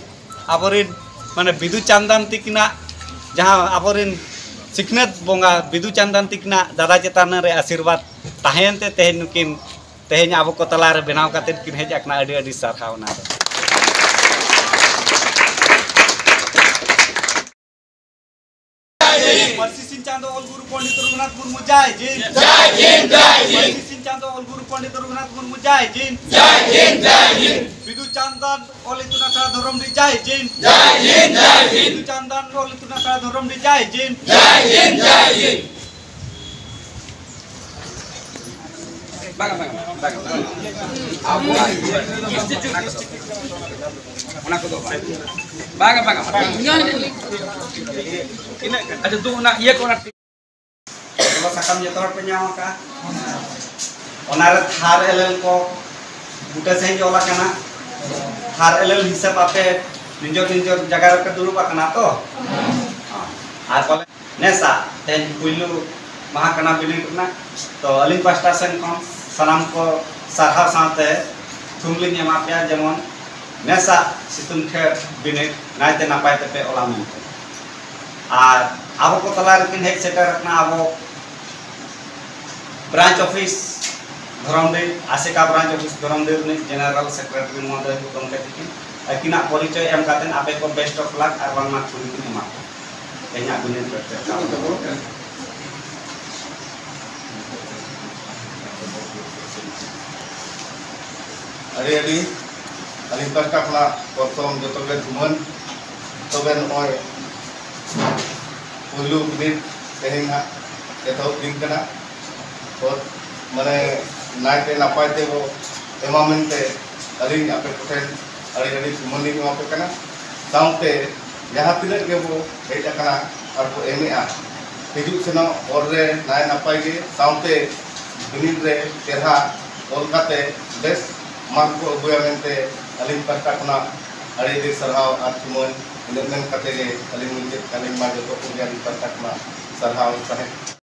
ᱟᱵᱚᱨᱮᱱ ᱢᱟᱱᱮ ᱵᱤᱫᱩ ᱪᱟᱸᱫᱟᱱ ᱛᱤᱠᱤᱱᱟᱜ ᱡᱟᱦᱟᱸ ᱟᱵᱚᱨᱮᱱ ᱥᱤᱠᱷᱱᱟᱹᱛ ᱵᱚᱸᱜᱟ ᱵᱤᱫᱩ ᱪᱟᱸᱫᱟᱱ ᱛᱤᱠᱤᱱᱟᱜ ᱫᱟᱫᱟ ᱪᱮᱛᱟᱱ ᱨᱮ ᱟᱥᱤᱨᱵᱟᱫᱽ ᱛᱟᱦᱮᱸᱭᱮᱱ ᱛᱮ ᱛᱮᱦᱮᱧ ᱱᱩᱠᱤᱱ ᱛᱮᱦᱮᱧ ᱟᱵᱚ ᱠᱚ ᱛᱟᱞᱟᱨᱮ ᱵᱮᱱᱟᱣ ᱠᱟᱛᱮᱫ ᱠᱤᱱ ᱦᱮᱡ ᱟᱠᱟᱱᱟ᱾ ᱟᱹᱰᱤ ᱟᱹᱰᱤ ᱥᱟᱨᱦᱟᱣ ᱚᱱᱟ ᱫᱚ᱾ ᱯᱟᱹᱨᱥᱤ ᱥᱤᱧ ᱪᱟᱸᱫᱚ ᱚᱞ ᱜᱩᱨᱩ ᱯᱚᱱᱰᱤᱛ ᱨᱚᱜᱷᱩᱱᱟᱛᱷ ᱢᱩᱨᱢᱩ ᱡᱟᱭ ᱡᱤᱱ᱾ ᱡᱟᱭ ᱦᱤᱱᱫ, ᱡᱟᱭ ᱦᱤᱱᱫ᱾ ᱯᱟᱹᱨᱥᱤ ᱥᱤᱧ ᱪᱟᱸᱫᱚ ᱚᱞ ᱜᱩᱨᱩ ᱯᱚᱱᱰᱤᱛ ᱨᱚᱜᱷᱩᱱᱟᱛᱷ ᱢᱩᱨᱢᱩ ᱡᱟᱭ ᱡᱤᱱ᱾ ᱡᱟᱭ ᱦᱤᱱᱫ, ᱡᱟᱭ ᱦᱤᱱᱫ᱾ ᱵᱤᱫᱩ ᱪᱟᱸᱫᱟᱱ ᱚᱞ ᱤᱛᱩᱱ ᱟᱥᱲᱟ ᱫᱷᱚᱨᱚᱢᱰᱤ ᱡᱟᱭ ᱡᱤᱱ᱾ ᱡᱟᱭ ᱦᱤᱱᱫ, ᱡᱟᱭ ᱦᱤᱱᱫ᱾ ᱵᱤᱫᱩ ᱪᱟᱸᱫᱟᱱ ᱚᱞ ᱤᱛᱩᱱ ᱟᱥᱲᱟ ᱫᱷᱚᱨᱚᱢᱰᱤ ᱡᱟᱭ ᱡᱤᱱ᱾ ᱡᱟᱭ ᱦᱤᱱᱫ, ᱡᱟᱭ ᱦᱤᱱᱫ᱾ ᱵᱟᱝᱟ, ᱵᱟᱝᱟ, ᱵᱟᱝᱟ, ᱵᱟᱝᱟ᱾ ᱟᱵᱚᱣᱟᱜ ᱤᱭᱟᱹ, ᱚᱱᱟ ᱠᱚᱫᱚ ᱵᱟᱝ᱾ ᱵᱟᱝᱟ, ᱵᱟᱝᱟ, ᱵᱟᱝᱟ᱾ ᱟᱪᱪᱷᱟ, ᱫᱩ ᱚᱱᱟ ᱤᱭᱟᱹ ᱠᱚ, ᱚᱱᱟ ᱜᱚᱲᱚ ᱥᱟᱠᱟᱢ ᱡᱚᱛᱚ ᱦᱚᱲ ᱯᱮ ᱧᱟᱢ ᱟᱠᱟᱫᱼᱟ᱾ ᱚᱱᱟᱨᱮ ᱛᱷᱟᱨ ᱮᱞᱮᱞ ᱠᱚ ᱵᱩᱴᱟᱹ ᱥᱟᱺᱦᱤᱡ ᱚᱞ ᱟᱠᱟᱱᱟ᱾ ᱛᱷᱟᱨ ᱮᱞᱮᱞ ᱦᱤᱥᱟᱹᱵ ᱟᱯᱮ ᱱᱤᱡᱚᱨ ᱱᱤᱡᱚᱨ ᱡᱟᱭᱜᱟ ᱨᱮᱯᱮ ᱫᱩᱲᱩᱵ ᱟᱠᱟᱱᱟ ᱛᱚ? ᱟᱨ ᱯᱟᱞᱮ ᱱᱮᱥᱟ ᱛᱮᱦᱮᱧ ᱯᱩᱭᱞᱩ ᱢᱟᱦᱟ ᱠᱟᱱᱟ ᱵᱤᱱᱤᱰ ᱨᱮᱱᱟᱜ, ᱛᱚ ᱟᱹᱞᱤᱧ ᱯᱟᱥᱴᱟ ᱥᱮᱱ ᱠᱷᱚᱱ ᱥᱟᱱᱟᱢ ᱠᱚ ᱥᱟᱨᱦᱟᱣ ᱥᱟᱶᱛᱮ ᱛᱷᱩᱢ ᱞᱤᱧ ᱮᱢᱟ ᱯᱮᱭᱟ, ᱡᱮᱢᱚᱱ ᱱᱮᱥᱟᱜ ᱥᱤᱛᱩᱝ ᱠᱷᱮᱲ ᱵᱤᱱᱤᱰ ᱱᱟᱭᱛᱮ ᱱᱟᱯᱟᱭ ᱛᱮᱯᱮ ᱚᱞᱟ ᱢᱮᱱᱛᱮ᱾ ᱟᱨ ᱟᱵᱚ ᱠᱚ ᱛᱟᱞᱟ ᱨᱮᱠᱤᱱ ᱦᱮᱡ ᱥᱮᱴᱮᱨ ᱟᱠᱟᱱᱟ ᱟᱵᱚ ᱵᱨᱟᱧᱪ ᱚᱯᱷᱤᱥ ᱫᱷᱚᱨᱚᱢᱰᱤ, ᱟᱥᱮᱠᱟ ᱵᱨᱟᱧᱪ ᱚᱯᱷᱤᱥ ᱫᱷᱚᱨᱚᱢᱰᱤ ᱨᱤᱱᱤᱡ ᱡᱮᱱᱟᱨᱟᱞ ᱥᱮᱠᱨᱮᱴᱟᱨᱤ ᱢᱚᱦᱳᱫᱚᱭ ᱜᱚᱢᱠᱮ ᱛᱤᱠᱤᱱ ᱟᱹᱠᱤᱱᱟᱜ ᱯᱚᱨᱤᱪᱚᱭ ᱮᱢ ᱠᱟᱛᱮ ᱟᱯᱮ ᱠᱚ ᱵᱮᱥᱴ ᱚᱯᱷ ᱞᱟᱠ ᱟᱨ ᱵᱟᱝᱢᱟ ᱪᱷᱩᱲᱤ ᱠᱤᱱ ᱮᱢᱟ ᱠᱚᱣᱟ᱾ ᱛᱮᱦᱮᱧᱟᱜ ᱵᱤᱱᱤᱰ ᱨᱮ ᱪᱮᱫ ᱞᱮᱠᱟ? ᱟᱹᱰᱤ ᱟᱹᱰᱤ ᱟᱹᱞᱤᱧ ᱯᱟᱦᱴᱟ ᱠᱷᱚᱱᱟᱜ ᱯᱨᱚᱛᱷᱚᱢ ᱡᱚᱛᱚ ᱜᱮ ᱛᱷᱩᱢᱟᱹᱱ᱾ ᱛᱚᱵᱮ ᱱᱚᱜᱼᱚᱭ ᱯᱩᱭᱞᱩ ᱵᱤᱱᱤᱰ ᱛᱮᱦᱮᱧ ᱦᱟᱸᱜ ᱮᱛᱚᱦᱚᱵ ᱫᱤᱱ ᱠᱟᱱᱟ᱾ ᱛᱚ ᱢᱟᱱᱮ ᱱᱟᱭᱛᱮ ᱱᱟᱯᱟᱭ ᱛᱮᱵᱚ ᱮᱢᱟ ᱢᱮᱱᱛᱮ ᱟᱹᱞᱤᱧ ᱟᱯᱮ ᱠᱚᱴᱷᱮᱱ ᱟᱹᱰᱤ ᱟᱹᱰᱤ ᱛᱷᱩᱢᱟᱹᱱ ᱞᱤᱧ ᱮᱢᱟ ᱯᱮ ᱠᱟᱱᱟ᱾ ᱥᱟᱶᱛᱮ ᱡᱟᱦᱟᱸ ᱛᱤᱱᱟᱹᱜ ᱜᱮᱵᱚ ᱦᱮᱡ ᱟᱠᱟᱱᱟ ᱟᱨ ᱵᱚ ᱮᱢᱮᱜᱼᱟ, ᱦᱤᱡᱩᱜ ᱥᱮᱱᱚᱜ ᱦᱚᱨ ᱨᱮ ᱱᱟᱭ ᱱᱟᱯᱟᱭ ᱜᱮ, ᱥᱟᱶᱛᱮ ᱵᱤᱱᱤᱰ ᱨᱮ ᱪᱮᱨᱦᱟ ᱚᱞ ᱠᱟᱛᱮ ᱵᱮᱥ ᱢᱟᱨᱠ ᱠᱚ ᱟᱹᱜᱩᱭᱟ ᱢᱮᱱᱛᱮ ᱟᱹᱞᱤᱧ ᱯᱟᱦᱴᱟ ᱠᱷᱚᱱᱟᱜ ᱟᱹᱰᱤ ᱟᱹᱰᱤ ᱥᱟᱨᱦᱟᱣ ᱟᱨ ᱛᱷᱩᱢᱟᱹᱱ᱾ ᱤᱱᱟᱹᱜ ᱢᱮᱱ ᱠᱟᱛᱮ ᱜᱮ ᱟᱹᱞᱤᱧ ᱢᱩᱪᱟᱹᱫ ᱟᱹᱞᱤᱧ ᱢᱟ ᱡᱚᱛᱚ ᱠᱚᱜᱮ ᱟᱹᱞᱤᱧ ᱯᱟᱦᱴᱟ ᱠᱷᱚᱱᱟᱜ ᱥᱟᱨᱦᱟᱣ ᱛᱟᱦᱮᱸ᱾